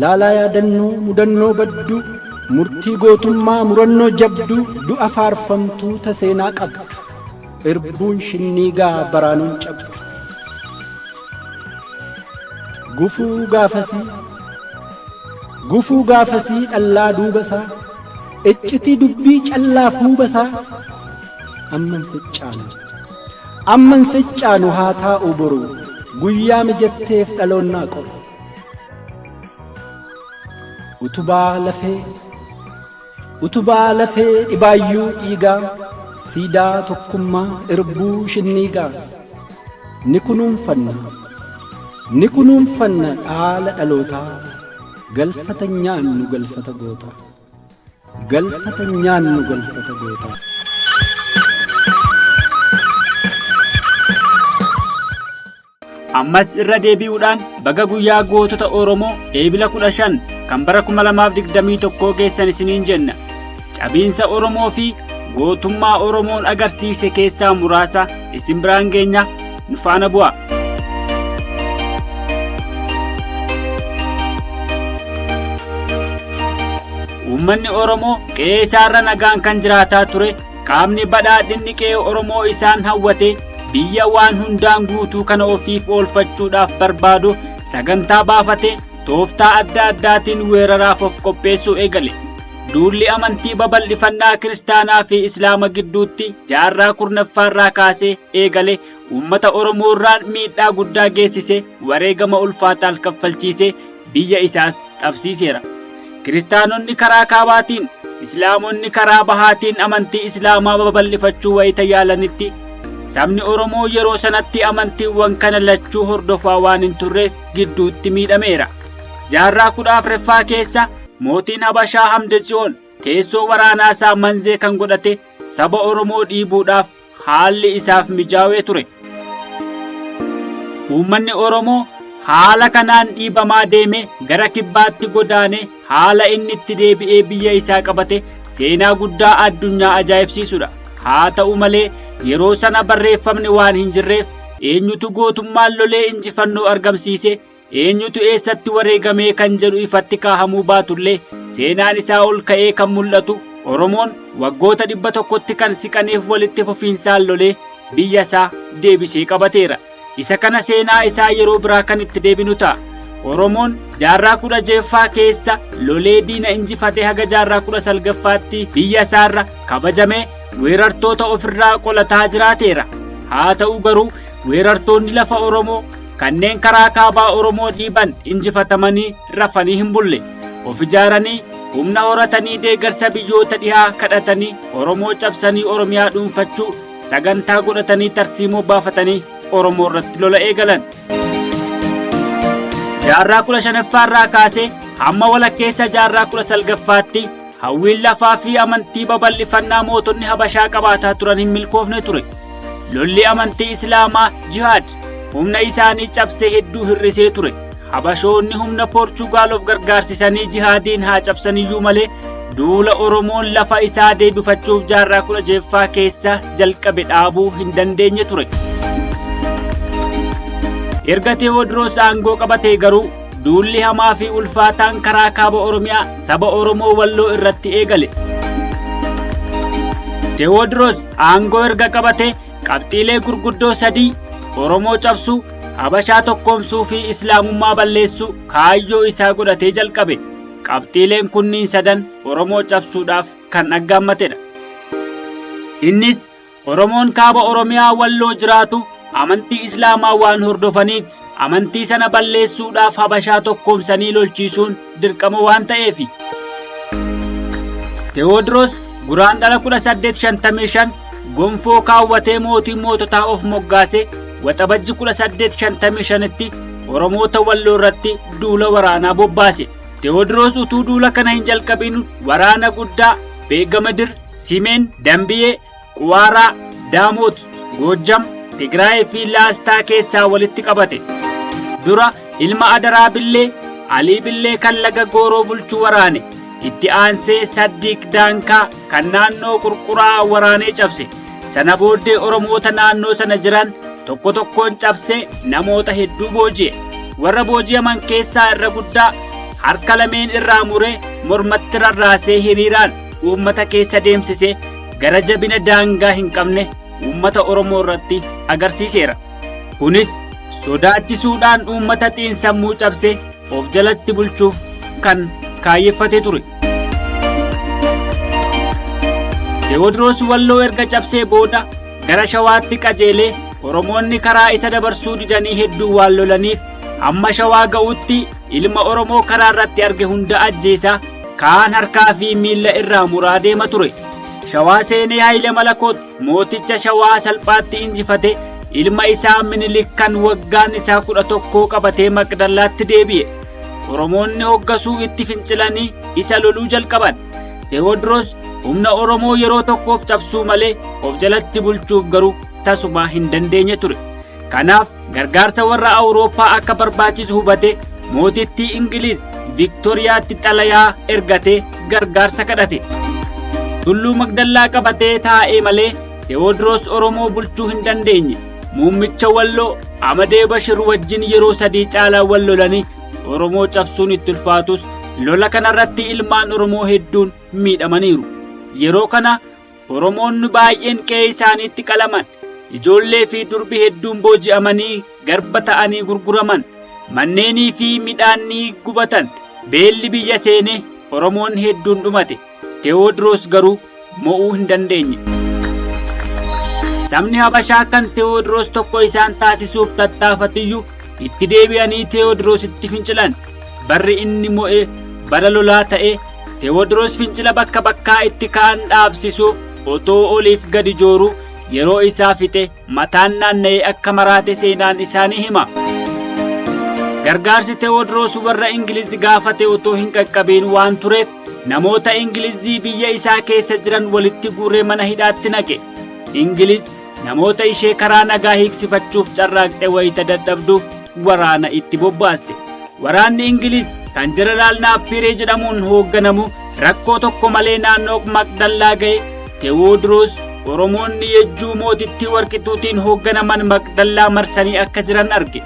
Laalaa yaadannoo mudannoo badduu murtii gootummaa murannoo jabduu du'a faarfamtuu ta seenaa qabdu irbuun shinniigaa baraanuun cabdu. Gufuu gaafasii Gufuu gaafasii dhallaa duubasaa iccitii dubbii callaaf huubasaa amman siccaanu amman siccaanu haa taa'u boru guyyaa mijatteef dhaloonnaa qoru. Utubaa lafee Utubaa lafee dhibaayyuu dhiigaa siidaa tokkummaa irbuu shinniigaa ni kunuunfanna ni kunuunfanna dhaala dhalootaa galfata nyaannu galfata gootaa galfata nyaannu galfata gootaa. Ammas irra deebi'uudhaan baga guyyaa gootota Oromoo Eebila 15 kan bara 2021 geessan isiniin jenna. Cabiinsa Oromoo fi gootummaa Oromoon agarsiise keessaa muraasa isin biraan geenya nu faana bu'a. Uummanni Oromoo qe'ee isaarra nagaan kan jiraataa ture qaamni badhaadhinni qe'ee Oromoo isaan hawwate biyya waan hundaan guutuu kana ofiif oolfachuudhaaf barbaadu sagantaa baafate tooftaa adda addaatiin weeraraaf of qopheessuu eegale. Duulli amantii babal'ifannaa kiristaanaa fi islaama gidduutti jaarraa kurnaffaarraa kaasee eegale uummata Oromoo irraan miidhaa guddaa geessise wareegama ulfaataan kaffalchiise biyya isaas dhabsiiseera. Kiristaanonni karaa kaabaatiin, Islaamonni karaa bahaatiin amantii Islaamaa babal'ifachuu wayita yaalanitti sabni Oromoo yeroo sanatti amantiiwwan kana lachuu hordofaa waan hin turreef gidduutti miidhameera. Jaarraa 14ffaa keessa mootiin Habashaa Hamdetsiyoon teessoo waraanaa isaa Manzee kan godhate saba Oromoo dhiibuudhaaf haalli isaaf mijaawee ture. Uummanni Oromoo haala kanaan dhiibamaa deeme gara kibbaatti godaane haala inni itti deebi'ee biyya isaa qabate seenaa guddaa addunyaa ajaa'ibsiisudha. Haa ta'u malee yeroo sana barreeffamni waan hin jirreef eenyutu gootummaan lolee injifannoo argamsiise eenyutu eessatti wareegamee kan jedhu ifatti kaahamuu baatullee seenaan isaa ol ka'ee kan mul'atu Oromoon waggoota 100tti kan siqaniif walitti fufiinsaan lolee biyya isaa deebisee qabateera. Isa kana seenaa isaa yeroo biraa kan itti deebinu ta'a. Oromoon jaarraa 16ffaa keessa lolee diina injifatee haga jaarraa 19ffaatti biyya isaarra kabajamee weerartoota ofirraa qolataa jiraateera. Haa ta'u garuu weerartoonni lafa Oromoo kanneen karaa kaabaa Oromoo dhiiban injifatamanii rafanii hin bulle. Of ijaaranii humna horatanii deeggarsa biyyoota dhihaa kadhatanii Oromoo cabsanii Oromiyaa dhuunfachuu sagantaa godhatanii tarsiimoo baafatanii Oromoo irratti lola eegalan. Jaarraa 15ffaa irraa kaasee hamma walakkeessa jaarraa 19ffaatti hawwiin lafaa fi amantii babal'ifannaa mootonni Habashaa qabaataa turan hin milkoofne ture. Lolli amantii Islaamaa jihaad humna isaanii cabsee hedduu hir'isee ture. Habashoonni humna Poorchugaal of gargaarsisanii jihaadiin haa cabsaniyyuu malee duula Oromoon lafa isaa deebifachuuf jaarraa 16ffaa keessa jalqabe dhaabuu hin dandeenye ture. Erga Teewodiroos aangoo qabatee garuu duulli hamaa fi ulfaataan karaa kaaba Oromiyaa saba Oromoo Walloo irratti eegale. Teewodiroos aangoo erga qabatee qabxiilee gurguddoo sadii Oromoo cabsuu, Habashaa tokkoomsuu fi Islaamummaa balleessuu kaayyoo isaa godhatee jalqabe. Qabxiileen kunniin sadan Oromoo cabsuudhaaf kan aggaammatedha. Innis Oromoon kaaba Oromiyaa Walloo jiraatu amantii Islaamaa waan hordofaniif amantii sana balleessuudhaaf Habashaa tokkoomsanii lolchiisuun dirqama waan ta'eefi. Tewoodiroos Guraandhala 1855 gonfoo kaawwatee mootii moototaa of moggaase Waxabajji 1855tti Oromoota Walloo irratti duula waraanaa bobbaase. Tewoodiroos utuu duula kana hin jalqabin waraana guddaa Beegamadir, Simeen, Dambiyee, Quwaaraa, Daamoot, Goojjam, Tigraay fi Laastaa keessaa walitti qabate. Dura ilma Adaraa Billee, Alii Billee kan laga Gooroo bulchu waraane. Itti aansee Saddiiq Daankaa kan naannoo Qurquraa waraanee cabse. Sana booddee Oromoota naannoo sana jiran tokko tokkoon cabsee namoota hedduu booji'e. Warra booji'aman keessaa irra guddaa harka lameen irraa muree mormatti rarraasee hiriiraan uummata keessa deemsisee gara jabina daangaa hin qabne uummata Oromoo irratti agarsiiseera. Kunis sodaachisuudhaan uummata xiinsammuu cabsee of jalatti bulchuuf kan kaayyeffate ture. Teewodiroos Walloo erga cabsee booda gara Shawaatti qajeelee Oromoonni karaa isa dabarsuu didanii hedduu waan lolaniif hamma Shawaa ga'utti ilma Oromoo karaa irratti arge hunda ajjeesaa kaan harkaa fi miilla irraa muraa deema ture. Shawaa seenee Haayile Malakoot mooticha Shawaa salphaatti injifate ilma isaa Minilik kan waggaan isaa 11 qabatee Maqdallaatti deebi'e. Oromoonni hoggasuu itti fincilanii isa loluu jalqaban. Teewodiroos humna Oromoo yeroo tokkoof cabsuu malee of jalatti bulchuuf garuu tasumaa hin dandeenye ture. Kanaaf gargaarsa warra Awurooppaa akka barbaachisu hubate mootittii Ingiliz Viktooriyaatti xalayaa ergatee gargaarsa kadhate. Tulluu Magdallaa qabatee taa'ee malee Teewodiroos Oromoo bulchuu hin dandeenye. Muummicha Walloo Amadee Bashir wajjin yeroo sadii caalaa wal lolanii Oromoo cabsuun itti ulfaatus lola kanarratti ilmaan Oromoo hedduun miidhamaniiru. Yeroo kana Oromoonni baay'een qe'ee isaaniitti qalaman, ijoollee fi durbi hedduun booji'amanii garba ta'anii gurguraman, manneenii fi midhaan ni gubatan, beelli biyya seenee Oromoonni hedduun dhumate. Tewoodiroos garuu mo'uu hin dandeenye. Sabni Habashaa kan Tewoodiroos tokko isaan taasisuuf tattaafatuyyuu itti deebi'anii Tewoodiroositti fincilan. Barri inni mo'e bara lolaa ta'e Tewoodiroos fincila bakka bakkaa itti ka'an dhaabsisuuf otoo oliif gadi jooruu yeroo isaa fixe mataan naanna'ee akka maraate seenaan isaa ni hima. Gargaarsi Tewoodiroos warra Ingiliz gaafate otoo hin qaqqabiin waan tureef namoota Ingilizii biyya isaa keessa jiran walitti guuree mana hidhaatti naqe. Ingiliz namoota ishee karaa nagaa hiiksifachuuf carraaqxe wayita dadhabdu waraana itti bobbaaste. Waraanni Ingiliz kan Jeneraal Naappiiree jedhamuun hoogganamu rakkoo tokko malee naannoo Maqdallaa ga'e Tewoodiroos Oromoonni Yejjuu mootittii Warqituutiin hoogganaman Maqdallaa marsanii akka jiran arge.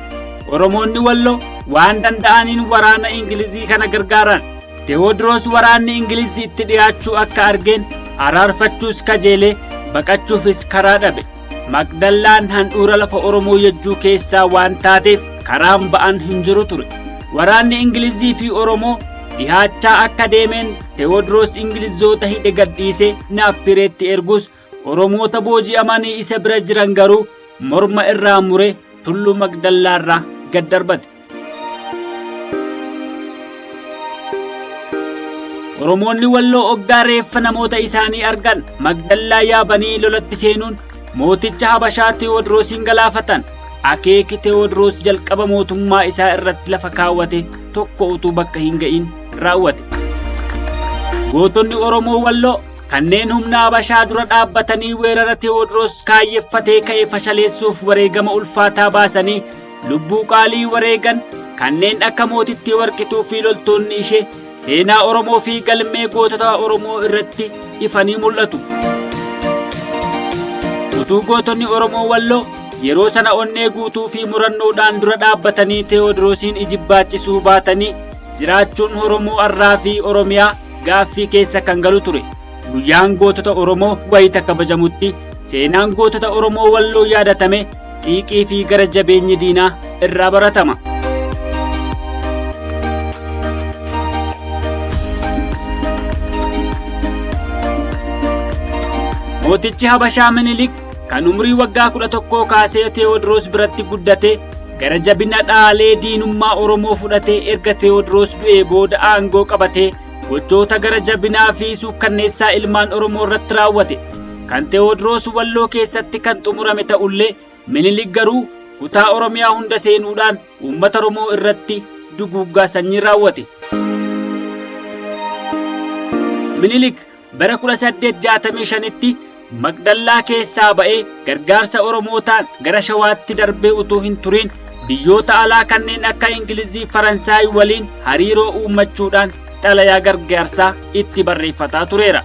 Oromoonni Walloo waan danda'aniin waraana Ingilizii kana gargaaran. Tewoodiroos waraanni Ingilizii itti dhiyaachuu akka argeen araarfachuus kajeelee baqachuufis karaa dhabe. Maqdallaan handhuura lafa Oromoo Yejjuu keessaa waan taateef karaan ba'an hin jiru ture. Waraanni Ingilizii fi Oromoo dhihaachaa akka deemeen Tewoodiroos Ingilizoota hidhe gadhiisee Naappireetti ergus Oromoota booji'amanii isa bira jiran garuu morma irraa muree tulluu Maqdallaarraa gad darbate. Oromoonni Walloo oggaa reeffa namoota isaanii argan Magdallaa yaabanii lolatti seenuun mooticha Habashaa Tewoodiroosiin galaafatan. Akeeki Tewoodiroos jalqaba mootummaa isaa irratti lafa kaawwate tokko utuu bakka hin ga'in raawwate. Gootonni Oromoo Walloo kanneen humna Habashaa dura dhaabbatanii weerara Tewoodiroos kaayyeffatee ka'e fashaleessuuf wareegama ulfaataa baasanii lubbuu qaalii wareegan kanneen akka mootittii Warqituu fi loltoonni ishee seenaa Oromoo fi galmee gootota Oromoo irratti ifanii mul'atu. Utuu gootonni Oromoo Walloo yeroo sana onnee guutuu fi murannoodhaan dura dhaabbatanii Tewoodiroosiin ijibbaachisuu baatanii jiraachuun Oromoo arraa fi Oromiyaa gaaffii keessa kan galu ture. Guyyaan gootota Oromoo wayita kabajamutti seenaan gootota Oromoo Walloo yaadatame xiiqii fi gara jabeenyi diinaa irraa baratama. Mootichi Habashaa Minilik kan umrii waggaa 11 kaasee Teewodiroos biratti guddate gara jabina dhaalee diinummaa Oromoo fudhatee erga Teewodiroos du'ee booda aangoo qabatee gochoota gara jabinaa fi suukkanneessaa ilmaan Oromoo irratti raawwate. Kan Teewodiroos Walloo keessatti kan xumurame ta'ullee Minilik garuu kutaa Oromiyaa hunda seenuudhaan uummata Oromoo irratti duguuggaa sanyii raawwate. Minilik bara 1865tti Maqdallaa keessaa ba'ee gargaarsa Oromootaan gara Shawaatti darbee utuu hin turiin biyyoota alaa kanneen akka Ingilizii Faransaay waliin hariiroo uummachuudhaan xalayaa gargaarsaa itti barreeffataa tureera.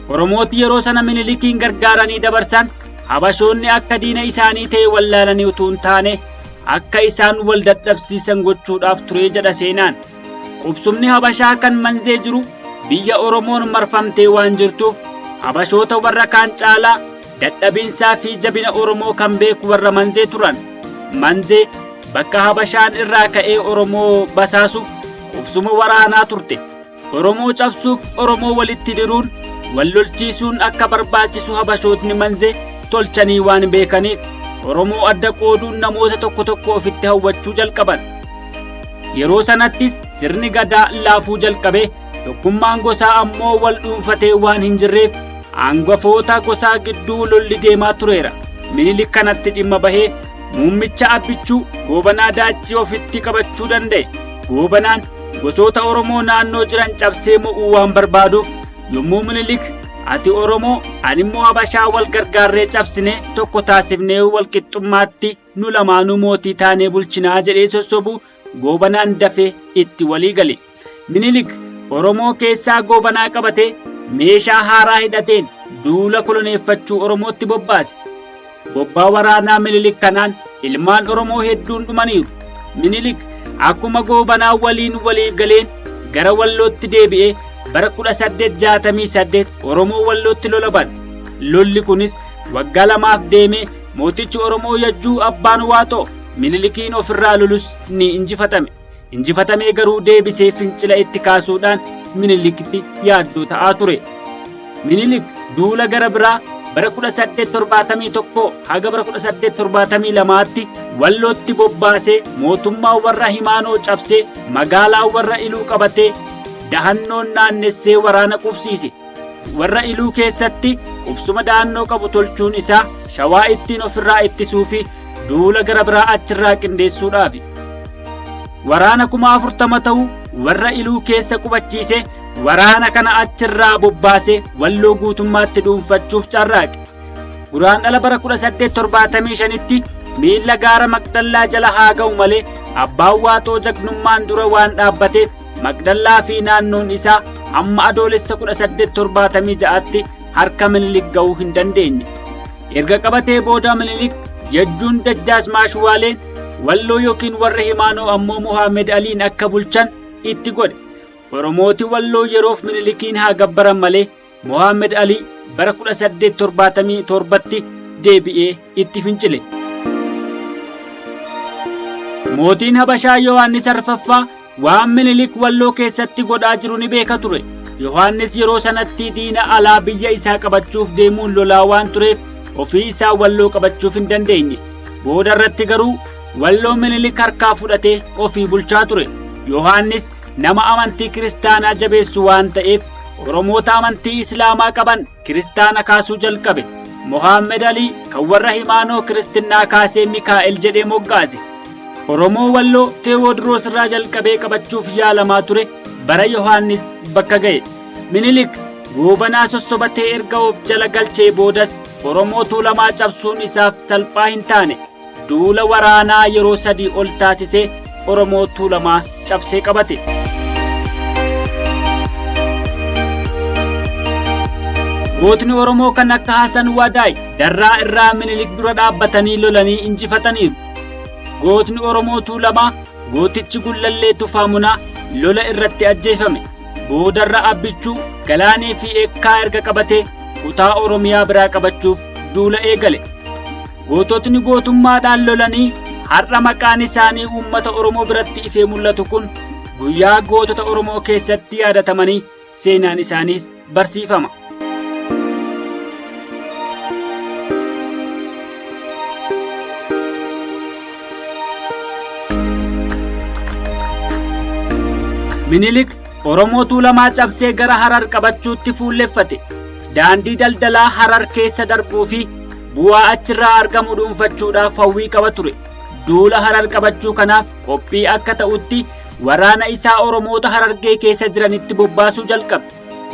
Oromooti yeroo sana Minilikiin gargaaranii dabarsan Habashoonni akka diina isaanii ta'e wallaalanii utuu hin taane akka isaan wal dadhabsiisan gochuudhaaf ture jedha seenaan. Qubsumni Habashaa kan manzee jiru biyya Oromoon marfamtee waan jirtuuf Habashoota warra kaan caalaa dadhabinsaa fi jabina Oromoo kan beeku warra manzee turan. Manzee bakka Habashaan irraa ka'ee Oromoo basaasu qubsuma waraanaa turte. Oromoo cabsuuf Oromoo walitti diruun wal lolchiisuun akka barbaachisu Habashootni manzee tolchanii waan beekaniif Oromoo adda qooduun namoota tokko tokko ofitti hawwachuu jalqaban. Yeroo sanattis sirni gadaa laafuu jalqabe tokkummaan gosaa ammoo wal dhuunfatee waan hin jirreef aangafoota gosaa gidduu lolli deemaa tureera. Minilik kanatti dhimma bahee muummicha Abbichuu Goobanaa Daaccii ofitti qabachuu danda'e. Goobanaan gosoota Oromoo naannoo jiran cabsee mo'uu waan barbaaduuf yommuu Minilik ati Oromoo animmoo Habashaa wal gargaarree cabsinee tokko taasifnee wal qixxummaatti nu lamaanuu mootii taanee bulchinaa jedhee sossobu Goobanaan dafee itti walii gale. Minilik Oromoo keessaa Goobanaa qabatee meeshaa haaraa hidhateen duula koloneeffachuu Oromootti bobbaase. Bobbaa waraanaa Minilik kanaan ilmaan Oromoo hedduun dhumaniiru. Minilik akkuma Goobanaa waliin walii galeen gara Wallootti deebi'ee bara 1868 Oromoo Wallootti lola bane. Lolli kunis waggaa lamaaf deemee mootichi Oromoo Yajjuu Abbaan Waaxoo Minilikiin ofirraa lolus ni injifatame. Injifatamee garuu deebisee fincila itti kaasuudhaan Minilikitti yaaddoo ta'aa ture. Minilik duula gara biraa bara 1871 haga bara 1872tti Wallootti bobbaasee mootummaa warra Himaanoo cabsee magaalaa warra Iluu qabatee dahannoon naannessee waraana qubsiise. Warra Iluu keessatti qubsuma dahannoo qabu tolchuun isaa Shawaa ittiin ofirraa ittisuu fi duula gara biraa achirraa qindeessuudhaafi. Waraana 40,000 ta'u warra Iluu keessa qubachiise waraana kana achirraa bobbaasee Walloo guutummaatti dhuunfachuuf carraaqe. Guraandhala bara 1875tti miilla gaara Maqdallaa jala haa ga'u malee abbaan Waaxoo jagnummaan dura waan dhaabbateef Maqdallaa fi naannoon isaa hamma Adoolessa 1876tti harka Minilik ga'uu hin dandeenye. Erga qabatee booda Minilik Yajjuun Dajjaazmaash Waaleen Walloo yookiin warra Himaanoo ammoo Muhammad Aliin akka bulchan itti godhe. Oromooti Walloo yeroof Minilikiin haa gabbaran malee Muhammad Alii bara 1877tti deebi'ee itti fincile. Mootiin Habashaa Yohaannis Arfaffaa waan Minilik Walloo keessatti godhaa jiru ni beeka ture. Yohaannis yeroo sanatti diina alaa biyya isaa qabachuuf deemuun lolaa waan tureef ofii isaa Walloo qabachuuf hin dandeenye. Booda irratti garuu Walloo Minilik harkaa fudhatee ofii bulchaa ture. Yohaannis nama amantii kiristaanaa jabeessu waan ta'eef Oromoota amantii Islaamaa qaban kiristaana kaasuu jalqabe. Mohaammed Alii kan warra Himaanoo kiristinnaa kaasee Mikaa'el jedhee moggaase. Oromoo Walloo Teewodroos irraa jalqabee qabachuuf yaalamaa ture bara Yohaannis bakka ga'e. Minilik Goobanaa sossobatee erga of jala galchee boodas Oromoo Tuulamaa cabsuun isaaf salphaa hin taane. Duula waraanaa yeroo 3 ol taasisee Oromoo Tuulamaa cabsee qabate. Gootni Oromoo kan akka Hasan Wadaay Darraa irraa Minilik dura dhaabbatanii lolanii injifataniiru. Gootni Oromoo Tuulamaa gootichi Gullallee Tufaa Munaa lola irratti ajjeefame. Boodarra Abbichuu, Galaanee fi Ekkaa erga qabatee kutaa Oromiyaa biraa qabachuuf duula eegale. Goototni gootummaadhaan lolanii har'a maqaan isaanii uummata Oromoo biratti ifee mul'atu kun guyyaa gootota Oromoo keessatti yaadatamanii seenaan isaaniis barsiifama. Minilik Oromoo Tuulamaa cabsee gara Harar qabachuutti fuulleffate. Daandii daldalaa Harar keessa darbuu fi bu'aa achirraa argamu dhuunfachuudhaaf hawwii qaba ture. Duula Harar qabachuu kanaaf qophii akka ta'utti waraana isaa Oromoota Harargee keessa jiranitti bobbaasuu jalqabe.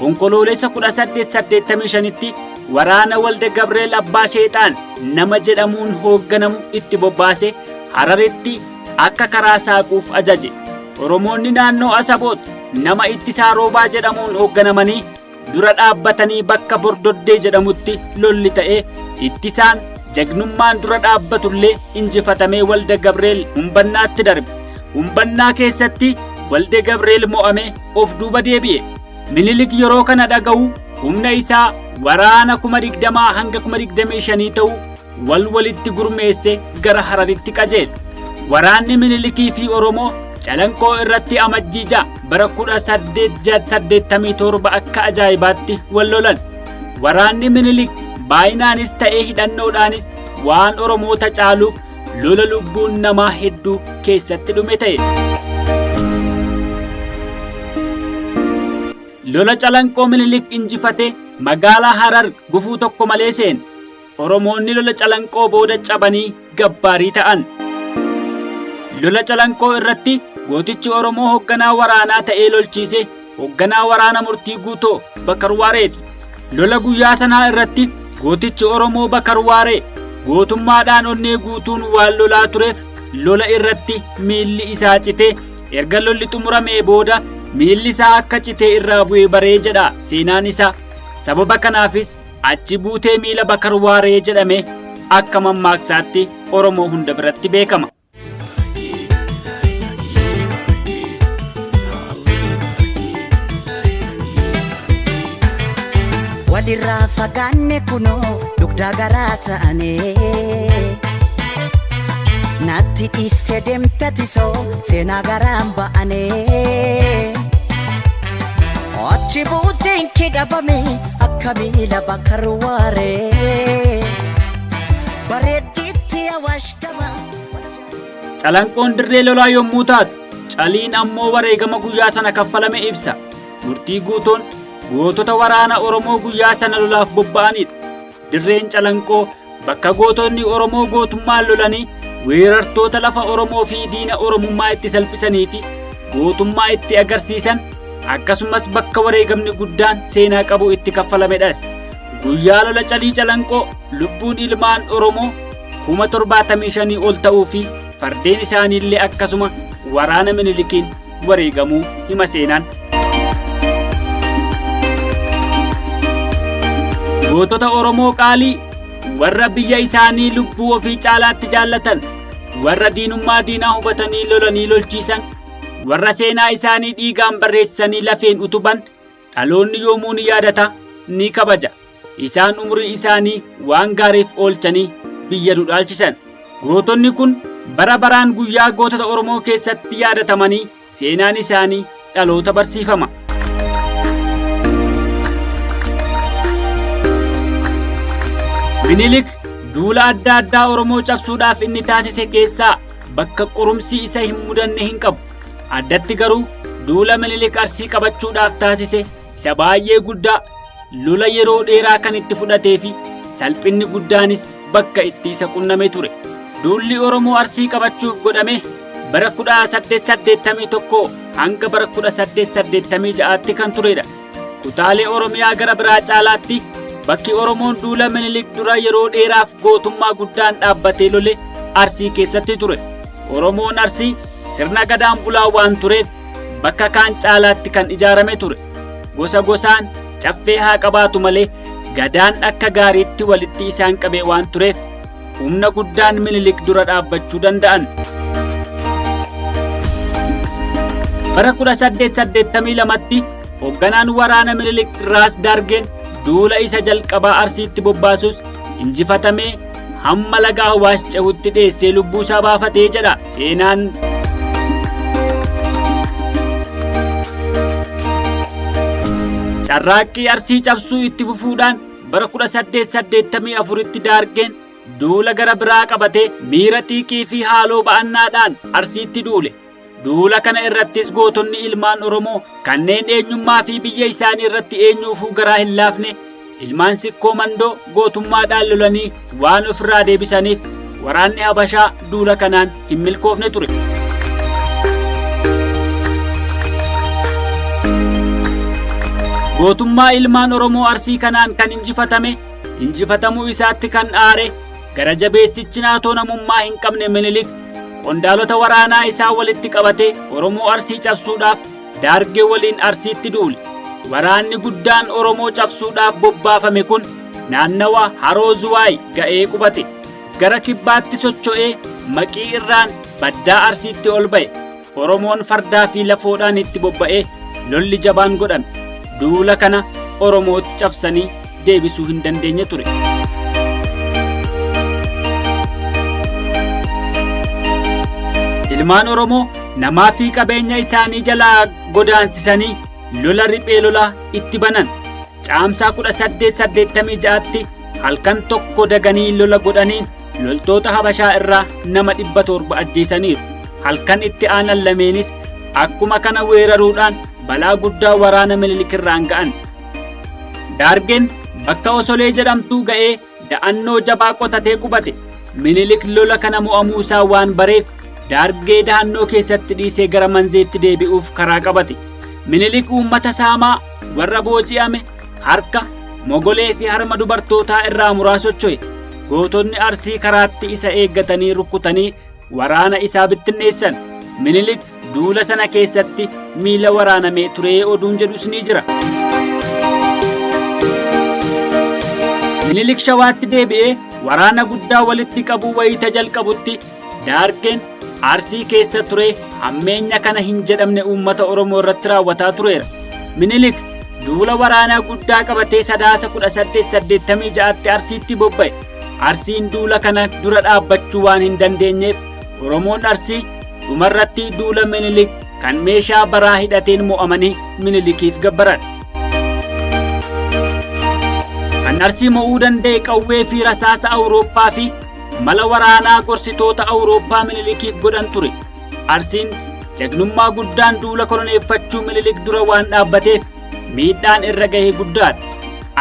Onkoloolessa 1885tti waraana Walde Gabreel Abbaa Sheexaan nama jedhamuun hoogganamu itti bobbaase Hararitti akka karaa saaquuf ajaje. Oromoonni naannoo Asaboot nama Ittisaa Roobaa jedhamuun hoogganamanii dura dhaabbatanii bakka Bordoddee jedhamutti lolli ta'ee Ittisaan jagnummaan dura dhaabbatullee injifatamee Walda Gabreel Humbannaatti darbe. Humbannaa keessatti Walde Gabreel mo'amee of duuba deebi'e. Minilik yeroo kana dhaga'u humna isaa waraana 20,000 hanga 25,000 ta'u wal walitti gurmeesse gara Hararitti qajeele. Waraanni Minilikii fi Oromoo Calanqoo irratti Amajjii 6 bara 1887 akka ajaa'ibaatti wal lolan. Waraanni Minilik baay'inaanis ta'ee hidhannoodhaanis waan Oromoota caaluuf lola lubbuun namaa hedduu keessatti dhume ta'e. Lola Calanqoo Minilik injifatee magaalaa Harar gufuu tokko malee seene. Oromoonni lola Calanqoo booda cabanii gabbaarii ta'an. Lola Calanqoo irratti gootichi Oromoo hogganaa waraanaa ta'ee lolchiise hogganaa waraana Murtii Guutoo Bakar Waareeti. Lola guyyaa sanaa irratti gootichi Oromoo Bakar Waaree gootummaadhaan onnee guutuun waan lolaa tureef lola irratti miilli isaa citee erga lolli xumuramee booda miilli isaa akka citee irraa bu'e baree jedha seenaan isaa. Sababa kanaafis Achi buutee miila Bakar Waaree jedhamee akka mammaaksaatti Oromoo hunda biratti beekama. Walirraa fagaanne kunoo dugdaa garaa ta'ane. Natti dhiiste deemta tisoo seenaa garaan ba'ane. Achi buuteen kee dhabame akka miila bakar waaree. Bareeddiitti awaash gama. Calanqoon dirree lolaa yommuu taatu, caliin ammoo wareegama guyyaa sana kaffalame ibsa. Murtii Guutoon gootota waraana Oromoo guyyaa sana lolaaf bobba'anidha. Dirreen Calanqoo bakka gootonni Oromoo gootummaan lolanii weerartoota lafa Oromoo fi diina Oromummaa itti salphisanii fi gootummaa itti agarsiisan akkasumas bakka wareegamni guddaan seenaa qabu itti kaffalamedhas. Guyyaa lola Calii Calanqoo lubbuun ilmaan Oromoo 75,000 ol ta'uu fi fardeen isaaniillee akkasuma waraana Minilikiin wareegamuu hima seenaan. Gootota Oromoo qaalii warra biyya isaanii lubbuu ofii caalaatti jaallatan, warra diinummaa diinaa hubatanii lolanii lolchiisan, warra seenaa isaanii dhiigaan barreessanii lafeen utuban dhaloonni yoomuu ni yaadata, ni kabaja. Isaan umurii isaanii waan gaariif oolchanii biyya nu dhaalchisan. Gootonni kun bara baraan guyyaa gootota Oromoo keessatti yaadatamanii seenaan isaanii dhaloota barsiifama. Minilik duula adda addaa Oromoo cabsuudhaaf inni taasise keessaa bakka qorumsi isa hin mudanne hin qabu. Addatti garuu duula Minilik Arsii qabachuudhaaf taasise isa baay'ee guddaa lola yeroo dheeraa kan itti fudhatee fi salphinni guddaanis bakka itti isa qunname ture. Duulli Oromoo Arsii qabachuuf godhame bara 1881 hanga bara 1886tti kan turedha. Kutaalee Oromiyaa gara biraa caalaatti bakki Oromoon duula Minilik dura yeroo dheeraaf gootummaa guddaan dhaabbatee lole Arsii keessatti ture. Oromoon Arsii sirna gadaan bulaa waan tureef bakka kaan caalaatti kan ijaarame ture. Gosa gosaan caffee haa qabaatu malee gadaan akka gaariitti walitti isaan qabee waan tureef humna guddaan Minilik dura dhaabbachuu danda'an. Bara 1882tti hoogganaan waraana Minilik Raas Daargeen duula isa jalqabaa Arsiitti bobbaasus injifatamee hamma laga Awaash cehutti dheessee lubbuu isaa baafatee jedha seenaan. Carraaqqii Arsii cabsuu itti fufuudhaan bara 1884tti Daargeen duula gara biraa qabatee miira xiiqii fi haaloo ba'annaadhaan Arsiitti duule. Duula kana irrattis gootonni ilmaan Oromoo kanneen eenyummaa fi biyya isaanii irratti eenyuufuu garaa hin laafne ilmaan Sikkoo Mandoo gootummaadhaan lolanii waan ofirraa deebisaniif waraanni Habashaa duula kanaan hin milkoofne ture. Gootummaa ilmaan Oromoo Arsii kanaan kan injifatame injifatamuu isaatti kan aare gara jabeessichi naatoo namummaa hin qabne Minilik qondaalota waraanaa isaa walitti qabatee Oromoo Arsii cabsuudhaaf Daargee waliin Arsiitti duule. Waraanni guddaan Oromoo cabsuudhaaf bobbaafame kun naannawa Haroo Zuwaay ga'ee qubate. Gara kibbaatti socho'ee Maqii irraan baddaa Arsiitti ol ba'e. Oromoon fardaa fi lafoodhaan itti bobba'ee lolli jabaan godhame. Duula kana Oromootti cabsanii deebisuu hin dandeenye ture. Ilmaan Oromoo namaa fi qabeenya isaanii jalaa godaansisanii lola riphee lolaa itti banan. Caamsaa 1886tti halkan tokko daganii lola godhaniin loltoota Habashaa irraa nama 700 ajjeesaniiru. Halkan itti aanan lameenis akkuma kana weeraruudhaan balaa guddaa waraana Minilik irraan ga'an. Daargeen bakka Osolee jedhamtuu ga'ee da'annoo jabaa qotatee qubate. Minilik lola kana mo'amuu isaa waan bareef Daargee dahannoo keessatti dhiisee gara Manzeetti deebi'uuf karaa qabate. Minilik uummata saamaa warra booji'ame harka, mogolee fi harma dubartootaa irraa muraa socho'e. Gootonni Arsii karaatti isa eeggatanii rukkutanii waraana isaa bittinneessan. Minilik duula sana keessatti miila waraanamee turee oduun jedhus ni jira. Minilik Shawaatti deebi'ee waraana guddaa walitti qabuu wayita jalqabutti Daargeen Arsii keessa turee hammeenya kana hin jedhamne uummata Oromoo irratti raawwataa tureera. Minilik duula waraanaa guddaa qabatee Sadaasa 1886tti Arsiitti bobba'e. Arsiin duula kana dura dhaabbachuu waan hin dandeenyeef Oromoon Arsii dhumarratti duula Minilik kan meeshaa baraa hidhateen mo'amanii Minilikiif gabbaran. Kan Arsii mo'uu danda'e qawwee fi rasaasa Awurooppaa fi mala waraanaa gorsitoota Awurooppaa Minilikiif godhan ture. Arsiin jagnummaa guddaan duula koloneeffachuu Minilik dura waan dhaabbateef miidhaan irra gahe guddaadha.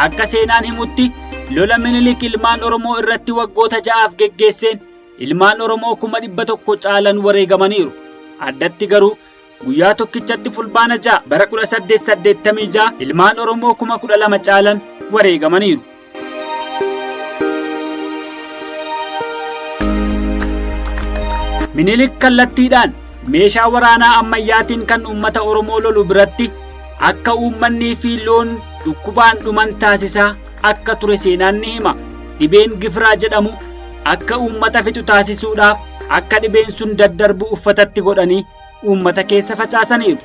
Akka seenaan himutti lola Minilik ilmaan Oromoo irratti waggoota ja'aaf geggeesseen ilmaan Oromoo 100,000 caalan wareegamaniiru. Addatti garuu guyyaa tokkichatti Fulbaana 6 bara 1886 ilmaan Oromoo 12,000 caalan wareegamaniiru. Minilik kallattiidhaan meeshaa waraanaa ammayyaatiin kan uummata Oromoo lolu biratti akka uummannii fi loon dhukkubaan dhuman taasisaa akka ture seenaan ni hima. Dhibeen gifiraa jedhamu akka uummata fixu taasisuudhaaf akka dhibeen sun daddarbu uffatatti godhanii uummata keessa facaasaniiru.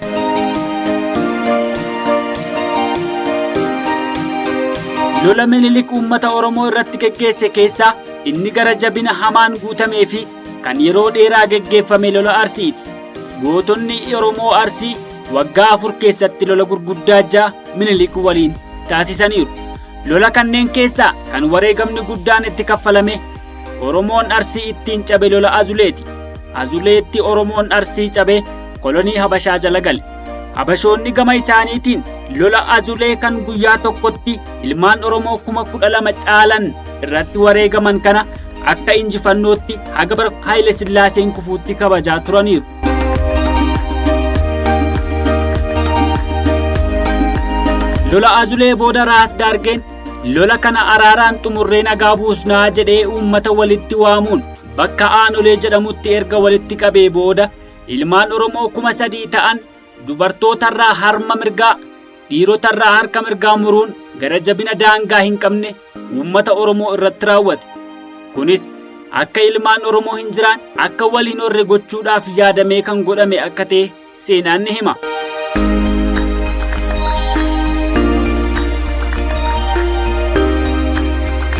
Lola Minilik uummata Oromoo irratti geggeesse keessaa inni gara jabina hamaan guutamee fi kan yeroo dheeraa geggeeffame lola Arsiiti. Gootonni Oromoo Arsii waggaa 4 keessatti lola gurguddaa 6 Minilik waliin taasisaniiru. Lola kanneen keessaa kan wareegamni guddaan itti kaffalame Oromoon Arsii ittiin cabe lola Azuleeti. Azuleetti Oromoon Arsii cabe kolonii Habashaa jala gale. Habashoonni gama isaaniitiin lola Azulee kan guyyaa tokkotti ilmaan Oromoo 12,000 caalan irratti wareegaman kana akka injifannootti haga bara Haayile Sillaaseen kufuutti kabajaa turaniiru. Lola Azulee booda Raas Daargeen lola kana araaraan xumurree nagaa buusnaa jedhee uummata walitti waamuun bakka Aanolee jedhamutti erga walitti qabee booda ilmaan Oromoo 3,000 ta'an dubartootarraa harma mirgaa, dhiirotarraa harka mirgaa muruun gara jabina daangaa hin qabne uummata Oromoo irratti raawwate. Kunis akka ilmaan Oromoo hin jiraan akka wal hin horre gochuudhaaf yaadamee kan godhame akka ta'e seenaan ni hima.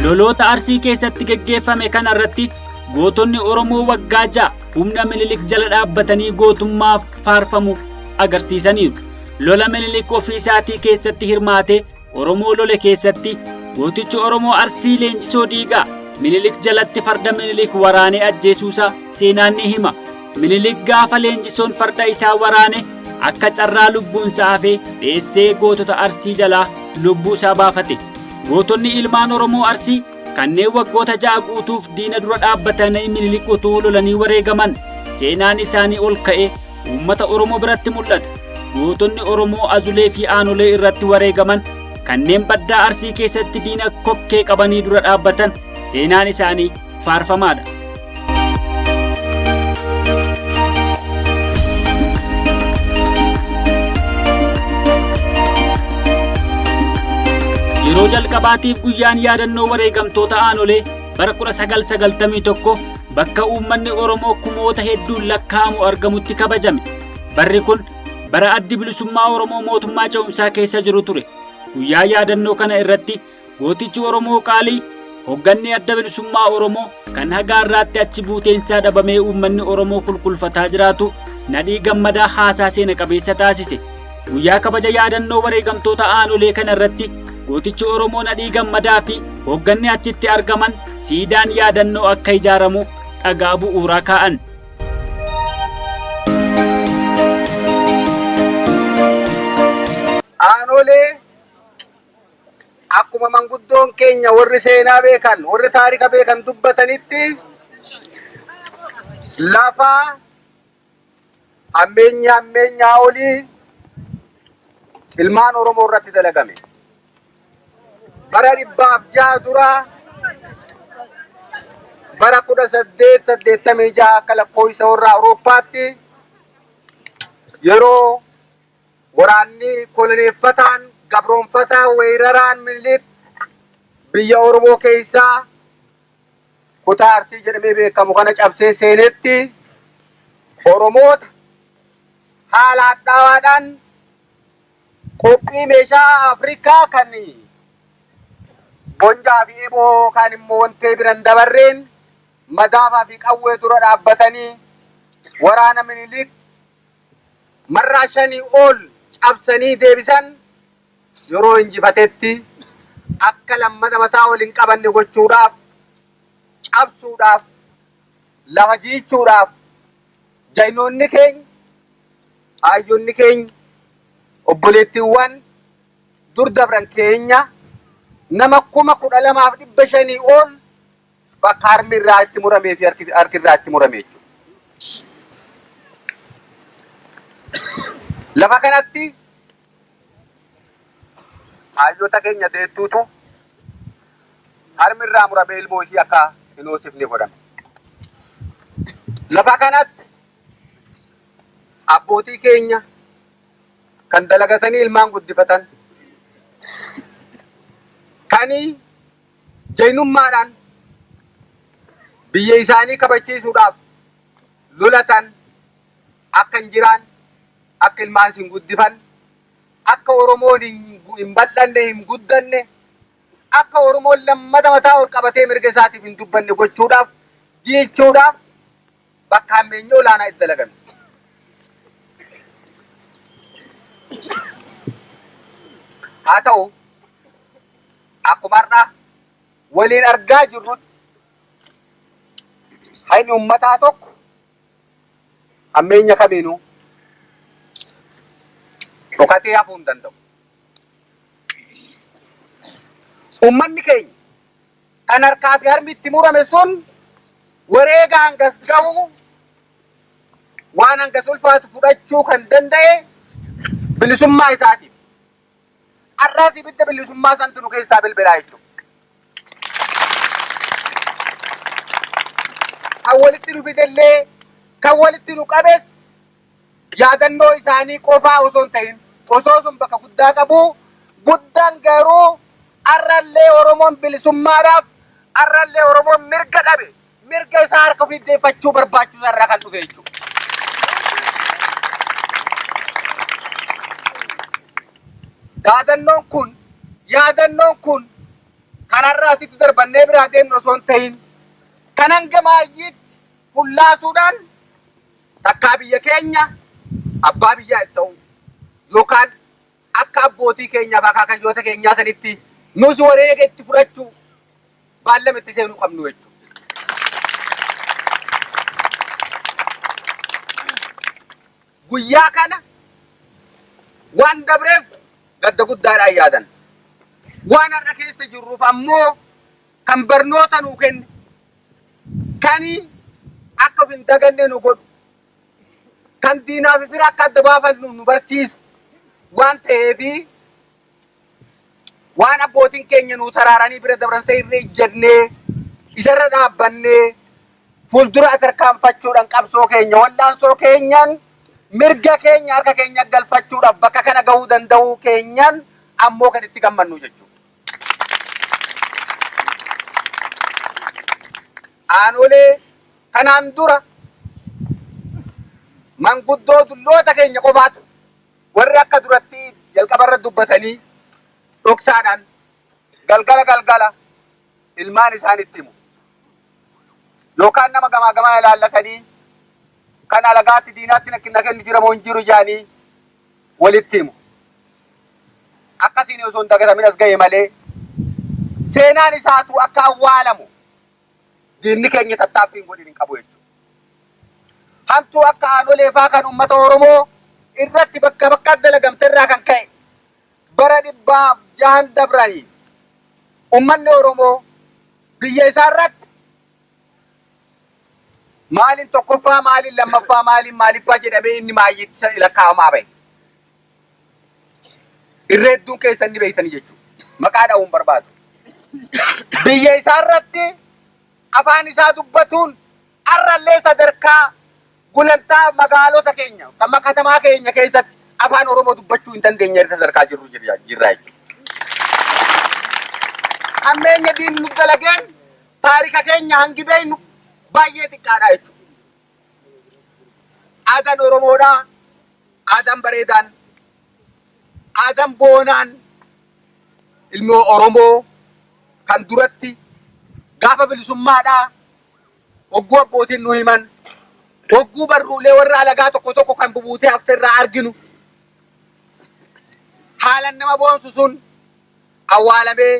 Loloota Arsii keessatti geggeeffame kana irratti gootonni Oromoo waggaa 6 humna Minilik jala dhaabbatanii gootummaa faarfamu agarsiisaniiru. Lola Minilik ofii isaatii keessatti hirmaatee Oromoo lole keessatti gootichi Oromoo Arsii Leenjisoo Diigaa Minilik jalatti farda Minilik waraanee ajjeesuusaa seenaan ni hima. Minilik gaafa Leenjisoon farda isaa waraane akka carraa lubbuunsaa hafee dheessee gootota Arsii jalaa lubbuusaa baafate. Gootonni ilmaan Oromoo Arsii kanneen waggoota 6 guutuuf diina dura dhaabbatanii Minilik utuu lolanii wareegaman seenaan isaanii ol ka'ee uummata Oromoo biratti mul'ata. Gootonni Oromoo Azulee fi Aanolee irratti wareegaman kanneen baddaa Arsii keessatti diina kokkee qabanii dura dhaabbatan seenaan isaanii faarfamaadha. Yeroo jalqabaatiif guyyaan yaadannoo wareegamtoota Aanolee bara 1991 bakka uummanni Oromoo kumoota hedduun lakkaa'amu argamutti kabajame. Barri kun bara Addi Bilisummaa Oromoo mootummaa ce'umsaa keessa jiru ture. Guyyaa yaadannoo kana irratti gootichi Oromoo qaalii hogganni Adda Bilisummaa Oromoo kan haga har'aatti achi buuteensaa dhabamee uummanni Oromoo kulkulfataa jiraatu Nadhii Gammadaa haasaa seena qabeessa taasise. Guyyaa kabaja yaadannoo wareegamtoota Aanolee kana irratti gootichi Oromoo Nadhii Gammadaa fi hogganni achitti argaman siidaan yaadannoo akka ijaaramu dhagaa bu'uuraa kaa'an. Aanolee akkuma manguddoon keenya warri seenaa beekan, warri taarika beekan dubbatanitti lafa hammeenya hammeenyaa olii ilmaan Oromoo irratti dalagame. Bara 106 dura bara 1886 akka lakkoofsa warra Awurooppaatti yeroo waraanni koloneeffataan gabroonfataa weeraraan Minilik biyya Oromoo keessaa kutaa Arsii jedhamee beekamu kana cabsee seenetti Oromoota haala hadhaawaadhaan qophii meeshaa Afrikaa kan bonjaa fi eeboo kaan immoo wantee biran dabarreen madaafaa fi qawwee dura dhaabbatanii waraana Minilik marraa 5 ol cabsanii deebisan yeroo injifatetti akka lammata mataa wal hin qabanne gochuudhaaf cabsuudhaaf lafa jiichuudhaaf jaynoonni keenya aayyonni keenya obboleettiiwwan dur dabran keenya nama 12,500 ol bakka harmi irraa itti muramee fi harki irraa itti murame jechuudha. Lafa kanatti aayyota keenya deettuutu harmi irraa muramee ilmoo ishii akka hin hoosifne godhame. Lafa kanatti abbootii keenya kan dalagatanii ilmaan guddifatan kan jaynummaadhaan biyya isaanii kabachiisuudhaaf lolatan akka hin jiraan, akka ilmaan hin guddifan, akka Oromoon hin bal'anne, hin guddanne, Akka Oromoon lammata mataa ol qabatee mirga isaatiif hin dubbanne gochuudhaaf, jiilchuudhaaf bakka hammeenyi olaanaa itti dalagame. Haa ta'u, akkuma har'a waliin argaa jirrutti hayni ummataa tokko hammeenya kamiinuu dhokatee hafuu hin danda'u. Ummanni keenya kan harkaa fi harmi itti murame sun wareega hangas gahu, waan hangas ulfaatu fudhachuu kan danda'e bilisummaa isaatiif. Har'aas ibidda bilisummaa santu nu keessaa bilbilaa jechuudha. Kan walitti nu fidellee, kan walitti nu qabes yaadannoo isaanii qofaa osoo hin ta'in, osoo sun bakka guddaa qabu, guddaan garuu har'allee Oromoon bilisummaadhaaf, har'allee Oromoon mirga dhabe mirga isaa harka ofii deeffachuu barbaachisaa irraa kan dhufe jechuudha. Yaadannoon kun, yaadannoon kun kan har'a asitti darbannee biraa deemnu osoo hin ta'in, kan hanga maayyiitti fullaasuudhaan takkaa biyya keenya abbaa biyyaa itti ta'uu yookaan akka abbootii keenyaaf akaakayyoota keenyaa sanitti nus wareega itti fudhachuu baallama itti seenuu qabnu jechuudha. Guyyaa kana waan dabreef gadda guddaadhaan yaadan. Waan har'a keessa jirruuf ammoo kan barnoota nuu kenne, kan akka of hin daganne nu godhu, kan diinaa fi fira akka adda baafannu nu barsiisu waan ta'eefi, waan abbootiin keenya nuu taraaranii bira dabran isa irra ijjannee, isarra dhaabbannee fuuldura tarkaanfachuudhaan qabsoo keenya, wallaansoo keenyaan mirga keenya harka keenya galfachuudhaaf bakka kana gahuu danda'uu keenyaan ammoo kan itti gammannu jechuudha. Aanolee kanaan dura manguddoo dulloota keenya qofaatu, warri akka duratti jalqabarra dubbatanii, dhoksaadhaan galgala galgala ilmaan isaanitti himu. Yookaan nama gamaa gamaa ilaallatanii kan alagaatti diinaatti na kennu jira moo hin jiru jedhanii walitti himu. Akkasiin osoo hin dagatamin as ga'e malee, seenaan isaatu akka awwaalamu diinni keenya tattaaffii hin godhin hin qabu jechuudha. Hamtuu akka aanolee faa kan uummata Oromoo irratti bakka bakka dalagamte irraa kan ka'e, bara 600n dabranii uummanni Oromoo biyya isaa irratti maaliin tokkoffaa, maaliin lammaffaa, maaliin maaliffaa jedhamee inni maayyiitti lakkaa'amaa bahe. Irra hedduun keessan ni beektanii jechuudha. Maqaa dha'uun barbaadu. Biyya isaa irratti afaan isaa dubbatuun har'allee sadarkaa gulantaa magaalota keenya kan katamaa keenya keessatti afaan Oromoo dubbachuu hin dandeenye irra sadarkaa jirru jirra jechuudha. Hammeenya diinni nu dalageen taarika keenya hangi beeknu baay'ee xiqqaadha jechuudha. Aadaan Oromoodhaa, aadaan bareedaan, aadaan boonaan ilmi Oromoo kan duratti gaafa bilisummaadhaa hogguu abbootiin nu himan, hogguu barruulee warra alagaa tokko tokko kan bubuutee hafte irraa arginu, haalan nama boonsu sun awwaalamee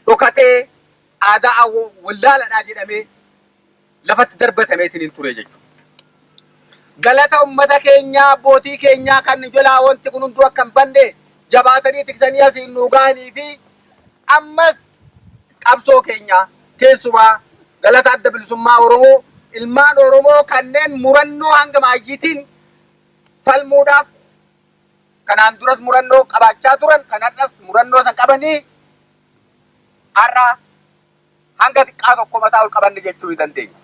dhokatee aadaa wallaaladhaa jedhamee lafatti darbatameetiin hin ture jechuudha. Galata ummata keenyaa, abbootii keenyaa kan jalaa wanti kun hunduu akka hin banne jabaatanii tiksanii asiin nuu gahanii fi ammas qabsoo keenyaa, keessumaa galata Adda Bilisummaa Oromoo, ilmaan Oromoo kanneen murannoo hanga maayyiitiin falmuudhaaf kanaan duras murannoo qabaachaa turan, kan har'as murannoo san qabanii, har'a hanga xiqqaa tokko mataa ol qabanne jechuu ni dandeenya.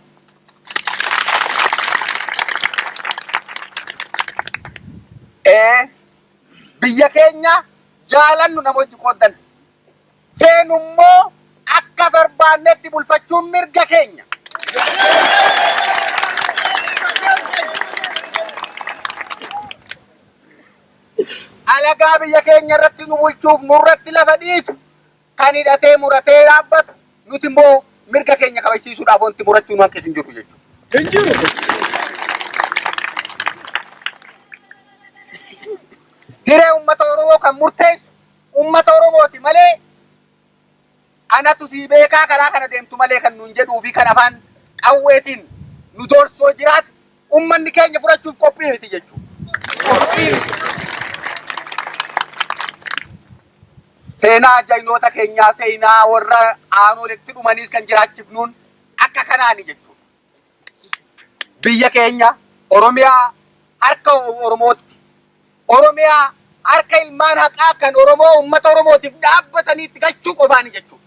Biyya keenya jaalannu nama hojii qooddan. Feenu immoo akka barbaannetti bulfachuun mirga keenya. Alagaa biyya keenya irratti nu bulchuuf nurratti lafa dhiitu, Kan hidhatee muratee dhaabbatu, nuti immoo mirga keenya kabachiisuudhaaf wanti murachuu nu hanqisu hin jiru jechuudha. Hin jiru. Hiree uummata Oromoo kan murteessu uummata Oromooti malee anatu sii beekaa karaa kana deemtu malee kan nuun jedhuu fi kan afaan qawweetiin nu doorsoo jiraatu uummanni keenya fudhachuuf qophii miti jechuudha. Qophii miti. Seenaa jaynoota keenyaa, seenaa warra aanoletti dhumaniis kan jiraachifnuun akka kanaani jechuudha. Biyya keenya Oromiyaa harka Oromootti, Oromiyaa harka ilmaan haqaa kan Oromoo uummata Oromootiif dhaabbataniitti galchuu qofaani jechuudha.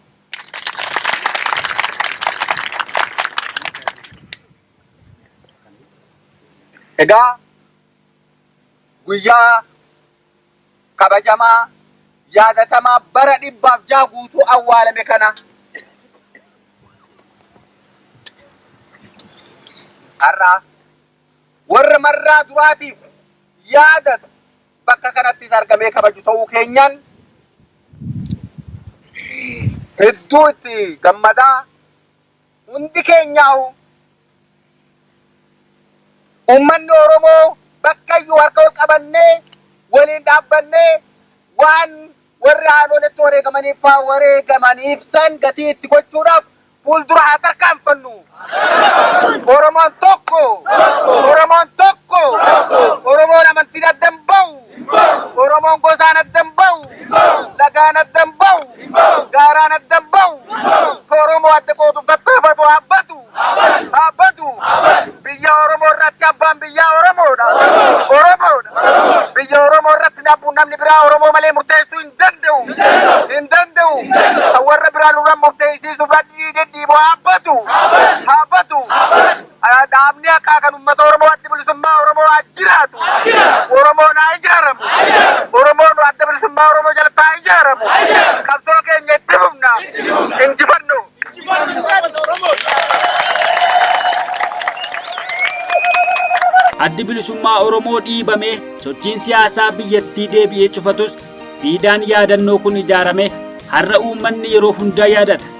Egaa guyyaa kabajamaa yaadatamaa bara 106 guutuu awwaalame kana har'a warra marraa duraatiif yaadatu bakka kanattis argamee kabaju ta'uu keenyaan hedduu itti gammadaa hundi keenyaa'u Uummanni Oromoo bakkayyuu harka ol qabannee waliin dhaabbannee waan warri haadholetti wareegamaniif faa wareegamaniif san gatii itti gochuudhaaf fuuldura haa tarkaanfannu. Oromoon tokko! Oromoon tokko! Oromoon amantiin adda hin ba'u! Oromoon gosaan adda hin ba'u! Lagaan adda hin ba'u! Gaaraan adda hin ba'u! Oromoo adda qooduuf tattaafatu haa badu! Haa badu! Biyya Oromoo irratti abbaan biyyaa Oromoodha. Oromoodha. Biyya Oromoo irratti namni biraa Oromoo malee murteessuu hin danda'u. Hin danda'u. Kan warra biraa nurra murteessisuuf dhidhiibu haa badu! Haa badu! Dhaabni haqaa kan uummata Oromoo Adda Bilisummaa Oromoo haa jiraatu. Oromoon haa ijaaramu. Oromoon Adda Bilisummaa Oromoo jalatti haa ijaaramu. Qabsoo keenya itti fufna. Injifannoo. Addi Bilisummaa Oromoo dhiibamee sochiin siyaasaa biyyattii deebi'ee cufatus siidaan yaadannoo kun ijaarame har'a uummanni yeroo hundaa yaadata.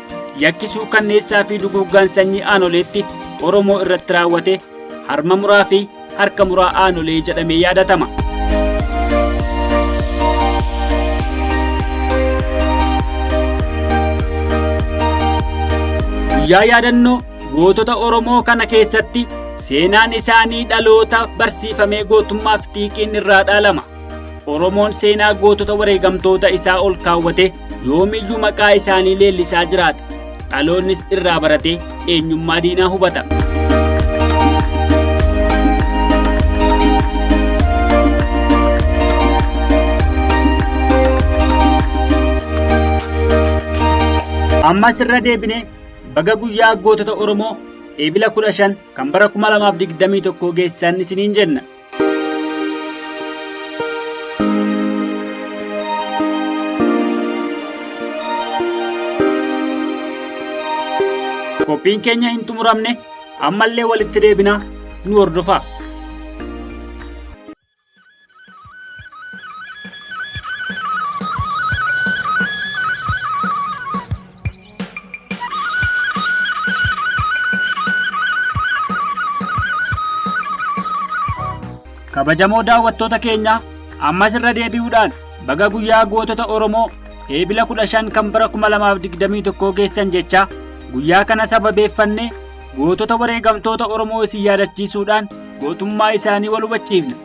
Yakki suukanneessaa fi duguuggaan sanyii aanoleetti Oromoo irratti raawwate harma muraa fi harka muraa aanolee jedhamee yaadatama. Guyyaa yaadannoo gootota Oromoo kana keessatti seenaan isaanii dhaloota barsiifamee gootummaaf xiiqiin irraa dhaalama. Oromoon seenaa gootota wareegamtoota isaa ol kaawwate yoomiyyuu maqaa isaanii leellisaa jiraata. Dhaloonnis irraa baratee eenyummaa diinaa hubata. Ammas irra deebinee baga guyyaa gootota Oromoo Eebila 15 kan bara 2021 geessan isiniin jenna. Qophiin keenya hin xumuramne, ammallee walitti deebinaa, nu hordofaa. Kabajamoo daawwattoota keenya, ammas irra deebi'uudhaan baga guyyaa gootota Oromoo Eebila 15 kan bara 2021 geessan jecha, guyyaa kana sababeeffannee gootota wareegamtoota Oromoo isin yaadachiisuudhaan gootummaa isaanii wal hubachiifna.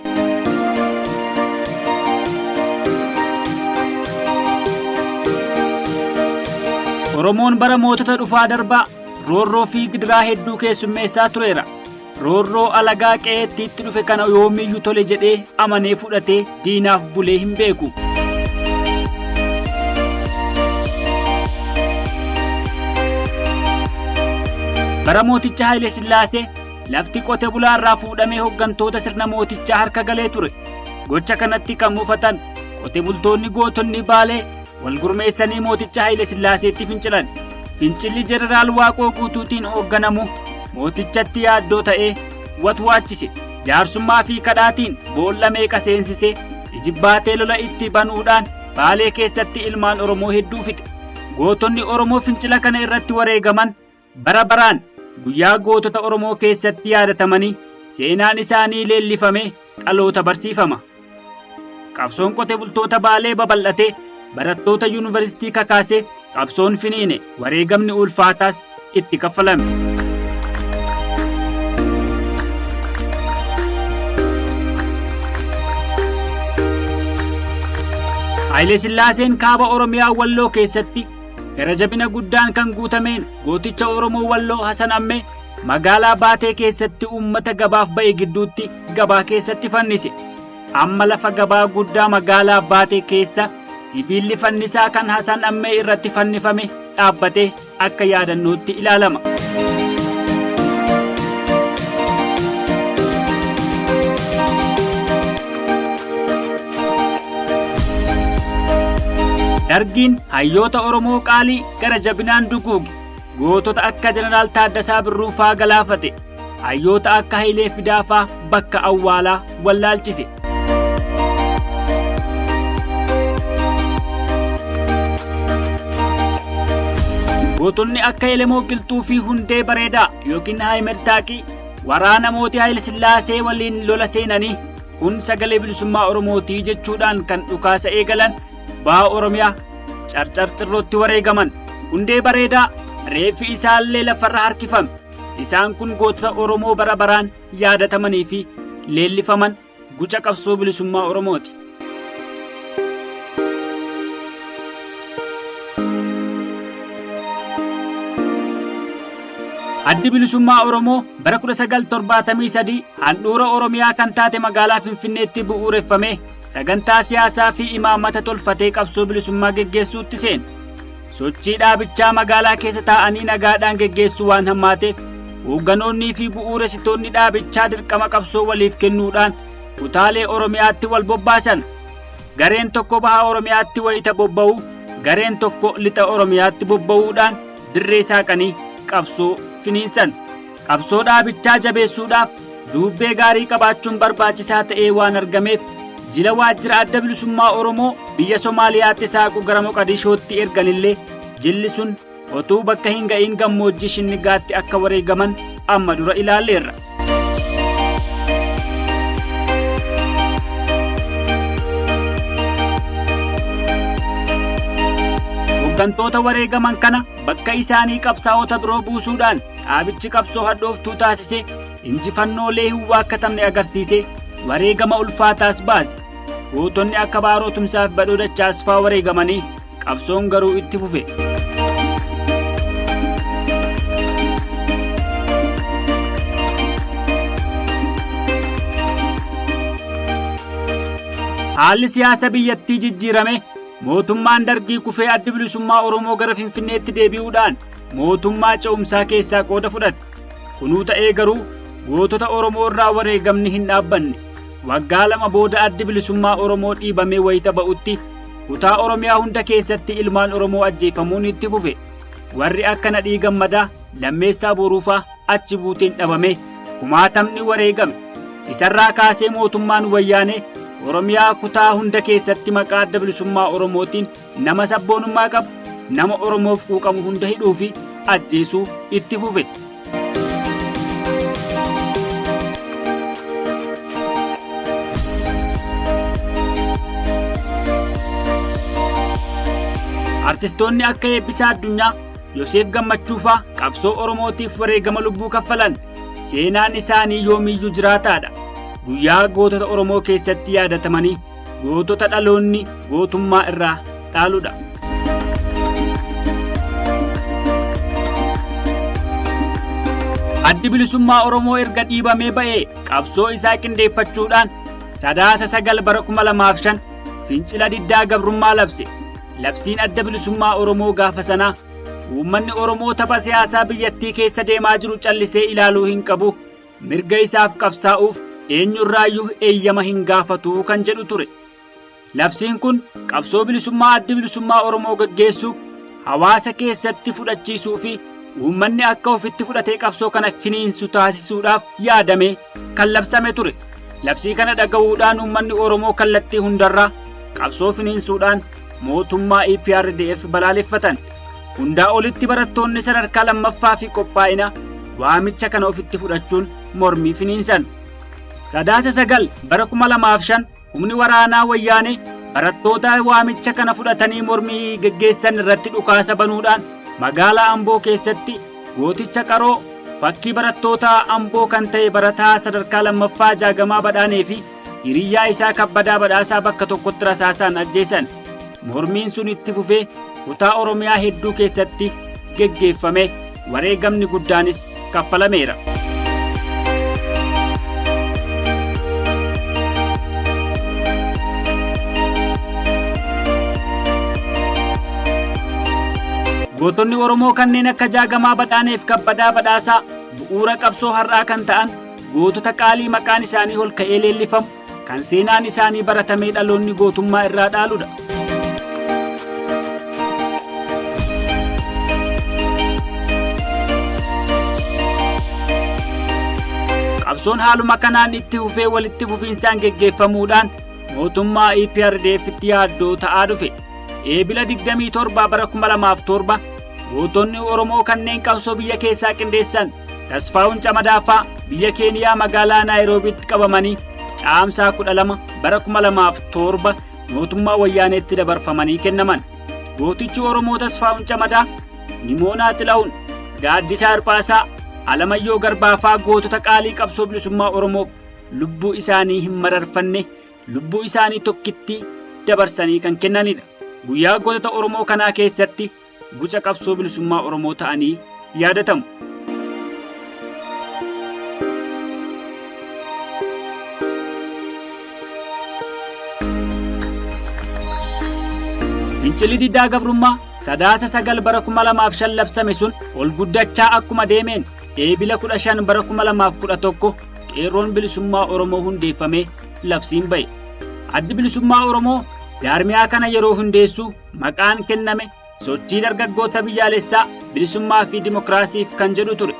Oromoon bara mootota dhufaa darbaa roorroo fi gidiraa hedduu keessummeessaa tureera. Roorroo alagaa qe'eetti itti dhufe kana yoomiyyuu tole jedhee amanee fudhatee diinaaf bulee hin beeku. Bara mooticha Haayile Sillaasee lafti qote bulaa irraa fuudhamee hooggantoota sirna mootichaa harka galee ture. Gocha kanatti kan mufatan qote bultoonni gootonni Baalee wal gurmeessanii mooticha Haayile Sillaaseetti fincilan. Fincilli Jeneraal Waaqoo Guutuutiin hoogganamu mootichatti yaaddoo ta'ee watwaachise. Jaarsummaa fi kadhaatiin boolla meeqa seensisee ijibbaatee lola itti banuudhaan Baalee keessatti ilmaan Oromoo hedduu fixe. Gootonni Oromoo fincila kana irratti wareegaman bara baraan guyyaa gootota Oromoo keessatti yaadatamanii seenaan isaanii leellifamee dhaloota barsiifama. Qabsoon qote bultoota Baalee babal'atee barattoota yuunivarsiitii kakaasee qabsoon finiine, wareegamni ulfaataas itti kaffalame. Haayile Sillaaseen kaaba Oromiyaa Walloo keessatti gara jabina guddaan kan guutameen gooticha Oromoo Walloo Hasan Ammee magaalaa Baatee keessatti uummata gabaaf ba'e gidduutti gabaa keessatti fannise. Amma lafa gabaa guddaa magaalaa Baatee keessa sibiilli fannisaa kan Hasan Ammee irratti fannifame dhaabbatee akka yaadannootti ilaalama. Dargiin hayyoota Oromoo qaalii gara jabinaan duguuge, gootota akka Jeneraal Taaddasaa Birruu faa galaafate, hayyoota akka Hayilee Fidaa faa bakka awwaalaa wallaalchise. Gootonni akka Elemoo Qilxuu fi Hundee Bareedaa yookiin Haayimed Taaqii waraana mootii Haayile Sillaasee waliin lola seenanii kun sagalee bilisummaa Oromootii jechuudhaan kan dhukaasa eegalan baha Oromiyaa Carcar Xirrootti wareegaman. Hundee Bareedaa reeffi isaallee lafarra harkifame. Isaan kun gootota Oromoo bara baraan yaadatamanii fi leellifaman guca qabsoo bilisummaa Oromooti. Addi Bilisummaa Oromoo bara 1973 handhuura Oromiyaa kan taate magaalaa Finfinneetti bu'uureffamee sagantaa siyaasaa fi imaammata tolfatee qabsoo bilisummaa geggeessuutti seene. Sochii dhaabichaa magaalaa keessa taa'anii nagaadhaan geggeessuu waan hammaateef hoogganoonnii fi bu'uuressitoonni dhaabichaa dirqama qabsoo waliif kennuudhaan kutaalee Oromiyaatti wal bobbaasan. Gareen tokko baha Oromiyaatti wayita bobba'u, gareen tokko lixa Oromiyaatti bobba'uudhaan dirree saaqanii qabsoo finiinsan. Qabsoo dhaabichaa jabeessuudhaaf duubbee gaarii qabaachuun barbaachisaa ta'ee waan argameef jila waajjira Adda Bilisummaa Oromoo biyya Somaaliyaatti saaqu gara Moqadishootti erganillee jilli sun otuu bakka hin ga'iin gammoojjii Shinnigaatti akka wareegaman amma dura ilaalleerra. Hooggantoota wareegaman kana bakka isaanii qabsaa'ota biroo buusuudhaan dhaabichi qabsoo hadhooftuu taasise injifannoolee hin waakkatamne agarsiise wareegama ulfaataas baase. Gootonni akka Baaroo Tumsaa fi Badhoo Dachaas faa wareegamanii qabsoon garuu itti fufe. Haalli siyaasa biyyattii jijjiirame mootummaan dargii kufee addi bilisummaa Oromoo gara Finfinneetti deebi'uudhaan mootummaa ce'umsaa keessaa qooda fudhate. Kunuu ta'ee garuu gootota Oromoo irraa wareegamni hin dhaabbanne. Waggaa lama booda addi bilisummaa Oromoo dhiibamee wayita ba'utti kutaa Oromiyaa hunda keessatti ilmaan Oromoo ajjeefamuun itti fufe. Warri akka Nadhii Gammadaa, Lammeessaa Boruufaa achi buuteen dhabame kumaatamni wareegame. Isarraa kaasee mootummaan Wayyaanee Oromiyaa kutaa hunda keessatti maqaa adda bilisummaa Oromootiin nama sabboonummaa qabu, nama Oromoof quuqamu hunda hidhuu fi ajjeesuu itti fufe. Artistoonni akka Eebbisaa Addunyaa, Yoseef Gammachuufaa qabsoo Oromootiif wareegama lubbuu kaffalan seenaan isaanii yoomiyyuu jiraataadha. Guyyaa gootota Oromoo keessatti yaadatamanii gootota dhaloonni gootummaa irraa dhaaludha. Addi bilisummaa Oromoo erga dhiibamee ba'ee qabsoo isaa qindeeffachuudhaan Sadaasa 9 bara 2005 fincila diddaa gabrummaa labse. Labsiin adda bilisummaa Oromoo gaafa sanaa uummanni Oromoo tapha siyaasaa biyyattii keessa deemaa jiru callisee ilaaluu hin qabu, mirga isaaf qabsaa'uuf eenyurraayyuu eeyyama hin gaafatu kan jedhu ture. Labsiin kun qabsoo bilisummaa addi bilisummaa Oromoo gaggeessu hawaasa keessatti fudhachiisuu fi uummanni akka ofitti fudhatee qabsoo kana finiinsu taasisuudhaaf yaadamee kan labsame ture. Labsii kana dhaga'uudhaan uummanni Oromoo kallattii hundarraa qabsoo finiinsuudhaan mootummaa EPRDF balaaleffatan. Hundaa olitti barattoonni sadarkaa lammaffaa fi qophaa'ina waamicha kana ofitti fudhachuun mormii finiinsan. Sadaasa 9 bara 2005 humni waraanaa Wayyaanee barattoota waamicha kana fudhatanii mormii geggeessan irratti dhukaasa banuudhaan magaalaa Amboo keessatti gooticha qaroo fakkii barattoota Amboo kan ta'e barataa sadarkaa lammaffaa Jaagamaa Badhaanee fi hiriyyaa isaa Kabbadaa Badhaasaa bakka tokkotti rasaasaan ajjeesan. Mormiin sun itti fufee kutaa Oromiyaa hedduu keessatti geggeeffame, wareegamni guddaanis kaffalameera. Gootonni Oromoo kanneen akka Jaagamaa Badhaaneef Kabbadaa Badhaasaa bu'uura qabsoo har'aa kan ta'an gootota qaalii maqaan isaanii ol ka'ee leellifamu kan seenaan isaanii baratamee dhaloonni gootummaa irraa dhaaludha. Qabsoon haaluma kanaan itti fufee walitti fufiinsaan geggeeffamuudhaan mootummaa EPRDFtti yaaddoo ta'aa dhufe. Eebila 27 bara 2007 gootonni Oromoo kanneen qabsoo biyya keessaa qindeessan Tasfaa'uun Camadaafaa biyya Keeniyaa magaalaa Naayiroobiitti qabamanii Caamsaa 12 bara 2007 mootummaa Wayyaaneetti dabarfamanii kennaman. Gootichi Oromoo Tasfaa'uun Camadaa, Nimoonaa Xila'uun, Gaaddisaa Hirphaasaa, Alamayyoo Garbaafaa gootota qaalii qabsoo bilisummaa Oromoof lubbuu isaanii hin mararfanne, lubbuu isaanii tokkitti dabarsanii kan kennanidha. Guyyaa gootota Oromoo kanaa keessatti guca qabsoo bilisummaa Oromoo ta'anii yaadatamu. Fincilli diddaa gabrummaa Sadaasa 9 bara 2005 labsame sun ol guddachaa akkuma deemeen Eebila 15 bara 2011 Qeerroon Bilisummaa Oromoo hundeeffamee labsiin ba'e. Addi Bilisummaa Oromoo jaarmiyaa kana yeroo hundeessu maqaan kenname Sochii Dargaggoota Biyyaalessaa Bilisummaa fi Dimokiraasiif kan jedhu ture.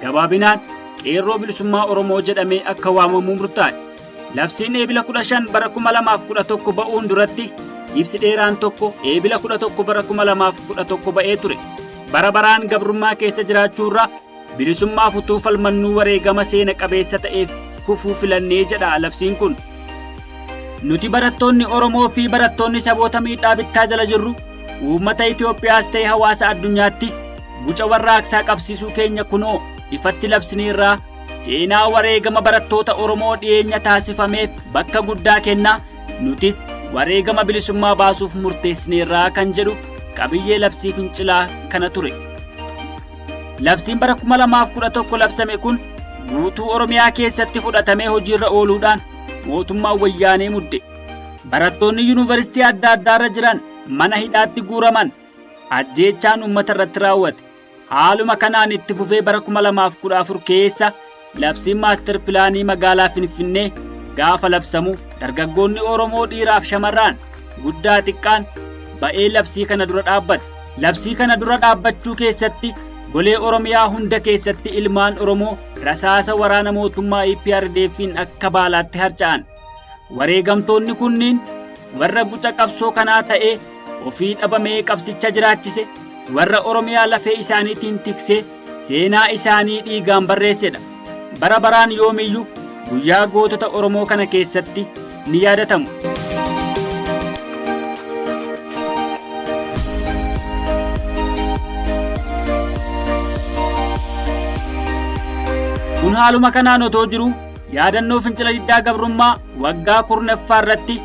Gabaabinaan Qeerroo Bilisummaa Oromoo jedhamee akka waamamu murtaa'e. Labsiin Eebila 15 bara 2011 ba'uun duratti ibsi dheeraan tokko Eebila 11 bara 2011 ba'ee ture. Bara baraan gabrummaa keessa jiraachuurra bilisummaaf utuu falmannuu wareegama seena qabeessa ta'eef kufuu filannee jedha labsiin kun. Nuti barattoonni Oromoo fi barattoonni saboota miidhaa bittaa jala jirru uummata Itoophiyaas ta'e hawaasa addunyaatti guca warraaqsaa qabsiisuu keenya kunoo ifatti labsineerraa seenaa wareegama barattoota Oromoo dhiyeenya taasifameef bakka guddaa kennaa nutis wareegama bilisummaa baasuuf murteessineerraa kan jedhu qabiyyee labsii fincilaa kana ture. Labsiin bara 2011 labsame kun guutuu Oromiyaa keessatti fudhatamee hojiirra ooluudhaan mootummaan Wayyaanee mudde. Barattoonni yuunivarsiitii adda addaarra jiran mana hidhaatti guuraman. Ajjeechaan uummata irratti raawwate. Haaluma kanaan itti fufee bara 2014 keessa labsiin maastar pilaanii magaalaa Finfinnee gaafa labsamu dargaggoonni Oromoo dhiiraaf shamarraan guddaa xiqqaan ba'ee labsii kana dura dhaabbate. Labsii kana dura dhaabbachuu keessatti golee Oromiyaa hunda keessatti ilmaan Oromoo rasaasa waraana mootummaa EPRDF'n akka baalaatti harca'an. Wareegamtoonni kunniin warra guca qabsoo kanaa ta'ee ofii dhabamee qabsicha jiraachise, warra Oromiyaa lafee isaaniitiin tiksee seenaa isaanii dhiigaan barreessedha. Bara baraan yoomiyyuu guyyaa gootota Oromoo kana keessatti ni yaadatamu. Kun haaluma kanaan otoo jiruu yaadannoo fincila diddaa gabrummaa waggaa 10ffaa irratti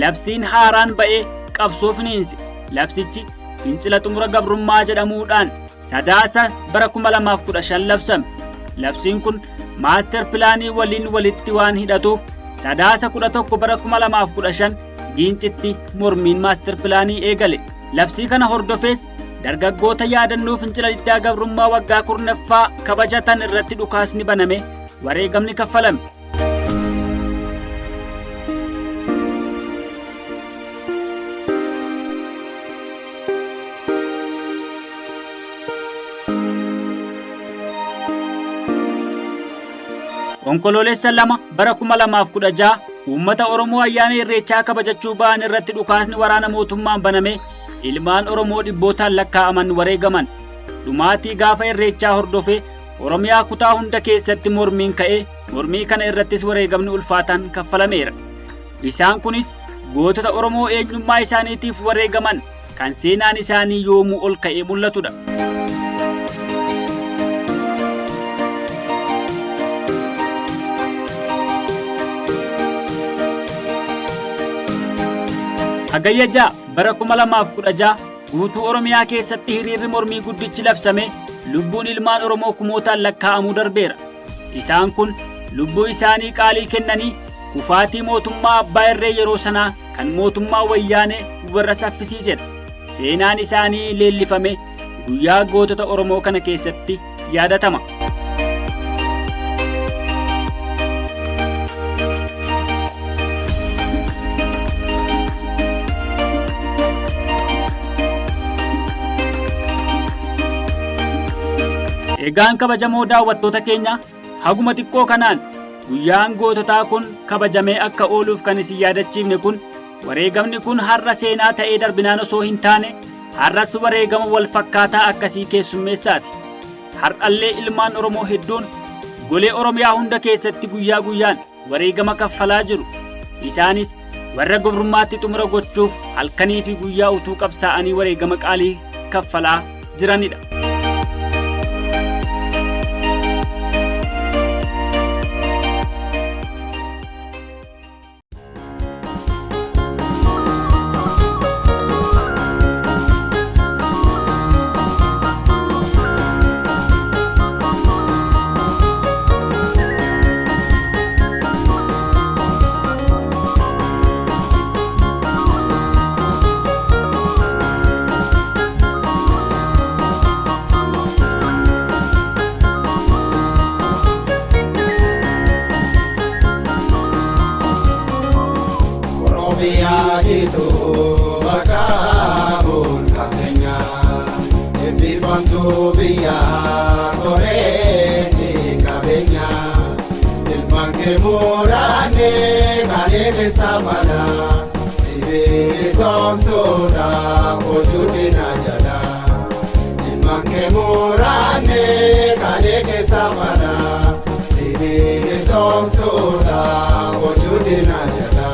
labsiin haaraan ba'ee qabsoo finiinse. Labsichi fincila xumura gabrummaa jedhamuudhaan Sadaasa bara 2015 labsame. Labsiin kun maaster pilaanii waliin walitti waan hidhatuuf Sadaasa 11 bara 2015 Giincitti mormiin maaster pilaanii eegale. Labsii kana hordofees dargaggoota yaadannoo fincila diddaa gabrummaa waggaa 10ffaa kabajatan irratti dhukaasni baname wareegamni kaffalame. Onkoloolessa 2 bara 2016 uummata Oromoo ayyaana Irreechaa kabajachuu ba'an irratti dhukaasni waraana mootummaan baname ilmaan Oromoo dhibbootaan lakkaa'aman wareegaman. Dhumaatii gaafa Irreechaa hordofee Oromiyaa kutaa hunda keessatti mormiin ka'ee mormii kana irrattis wareegamni ulfaataan kaffalameera. Isaan kunis gootota Oromoo eenyummaa isaaniitiif wareegaman kan seenaan isaanii yoomuu ol ka'ee mul'atudha. Hagayya 6 bara 2016 guutuu Oromiyaa keessatti hiriirri mormii guddichi labsame lubbuun ilmaan Oromoo kumootaan lakkaa'amuu darbeera. Isaan kun lubbuu isaanii qaalii kennanii kufaatii mootummaa abbaa irree yeroo sanaa kan mootummaa wayyaanee warra saffisiisedha. Seenaan isaanii leellifame guyyaa gootota Oromoo kana keessatti yaadatama. Egaan kabajamoo daawwattoota keenya, haguma xiqqoo kanaan guyyaan goototaa kun kabajamee akka ooluuf kan isin yaadachiifne kun wareegamni kun har'a seenaa ta'ee darbinaan osoo hin taane har'as wareegama wal fakkaataa akkasii keessummeessaati. Har'allee ilmaan Oromoo hedduun golee Oromiyaa hunda keessatti guyyaa guyyaan wareegama kaffalaa jiru. Isaanis warra gabrummaatti xumura gochuuf halkanii fi guyyaa utuu qabsaa'anii wareegama qaalii kaffalaa jiranidha. Oromiyaa jitu bakka bulqateenya eebbifamtuu biyya soreetti qabeenya ilmaan kee muraanne kan eebbisa mala sibiili soomsuudha hojuudina jala ilmaan kee muraanne kan eebbisa mala sibiili soomsuudha hojuudina jala.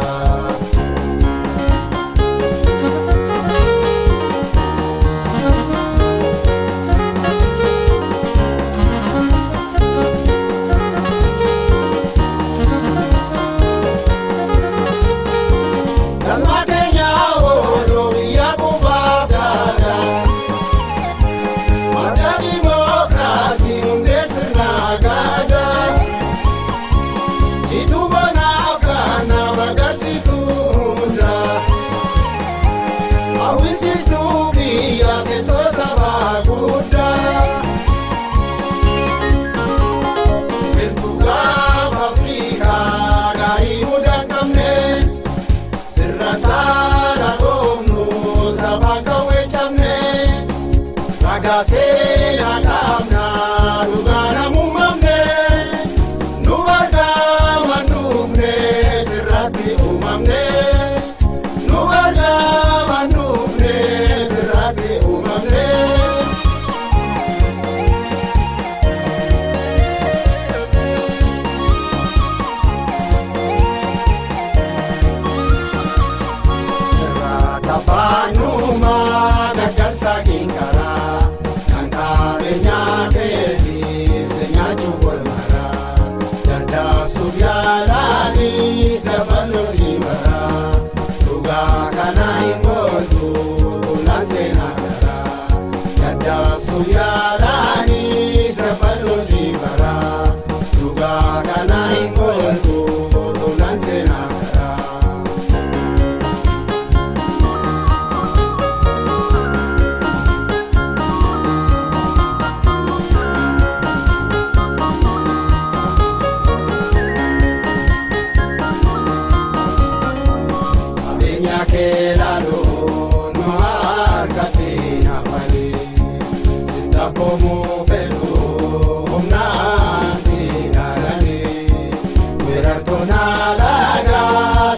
Seera qabna dhugaana muumamne nu bargaama nuufne sirratti uumamne nu bargaama nuufne sirratti uumamne. Sirraa taphaanumaa daggarsa kinkaraa.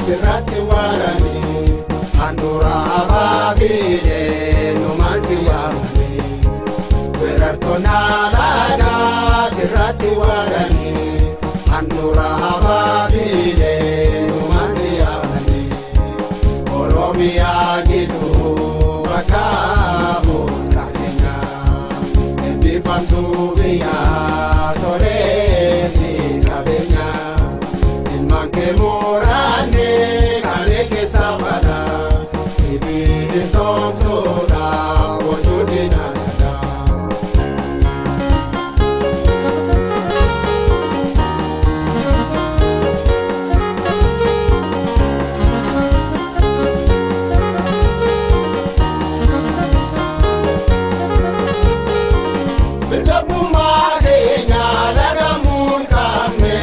Sirratti warani handura. Baabilee numaan si yaamanii weerartoonni alaagaa sirratti waranii handhuura Baabilee numaan si yaamanii Oromiyaa jitu bakka buqqaaneenyaa eebbifamtuu biyya soreetti qabeenya ilmaan kee muraanee karee keessa bada sibiili soomsoodha bocuudhi naagada. Mirgabummaa keenya lagamuun qabne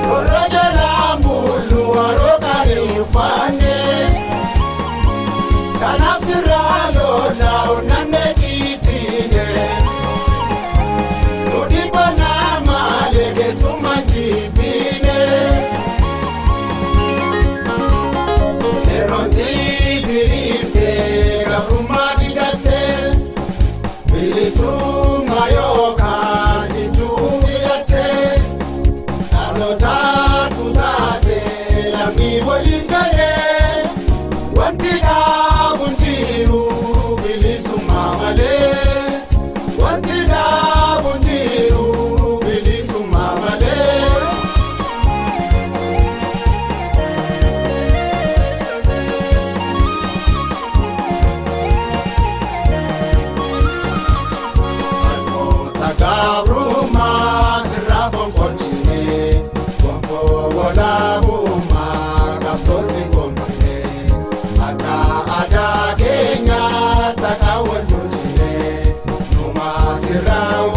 Qorra jalaan bullu waroo kan hin uffanne Kanaaf sirraa lola onnanne cichine Nu dhibbannaa malee keessummaan jibbine Yeroon si firiirtee gabrummaa didattee Bilisummaa yookaan sidduu fidattee dhaloota kutaatee lammii waliin galee wanti dhaabuun jiru bilisummaa malee wanti dhaabuun jiru bilisummaa malee. Harkoota gabrummaa sirraa fonqolchine gonfoo walaabummaa qabsoon si gonfanne akka aadaa keenyaa takka wal bulchine numa sirraa.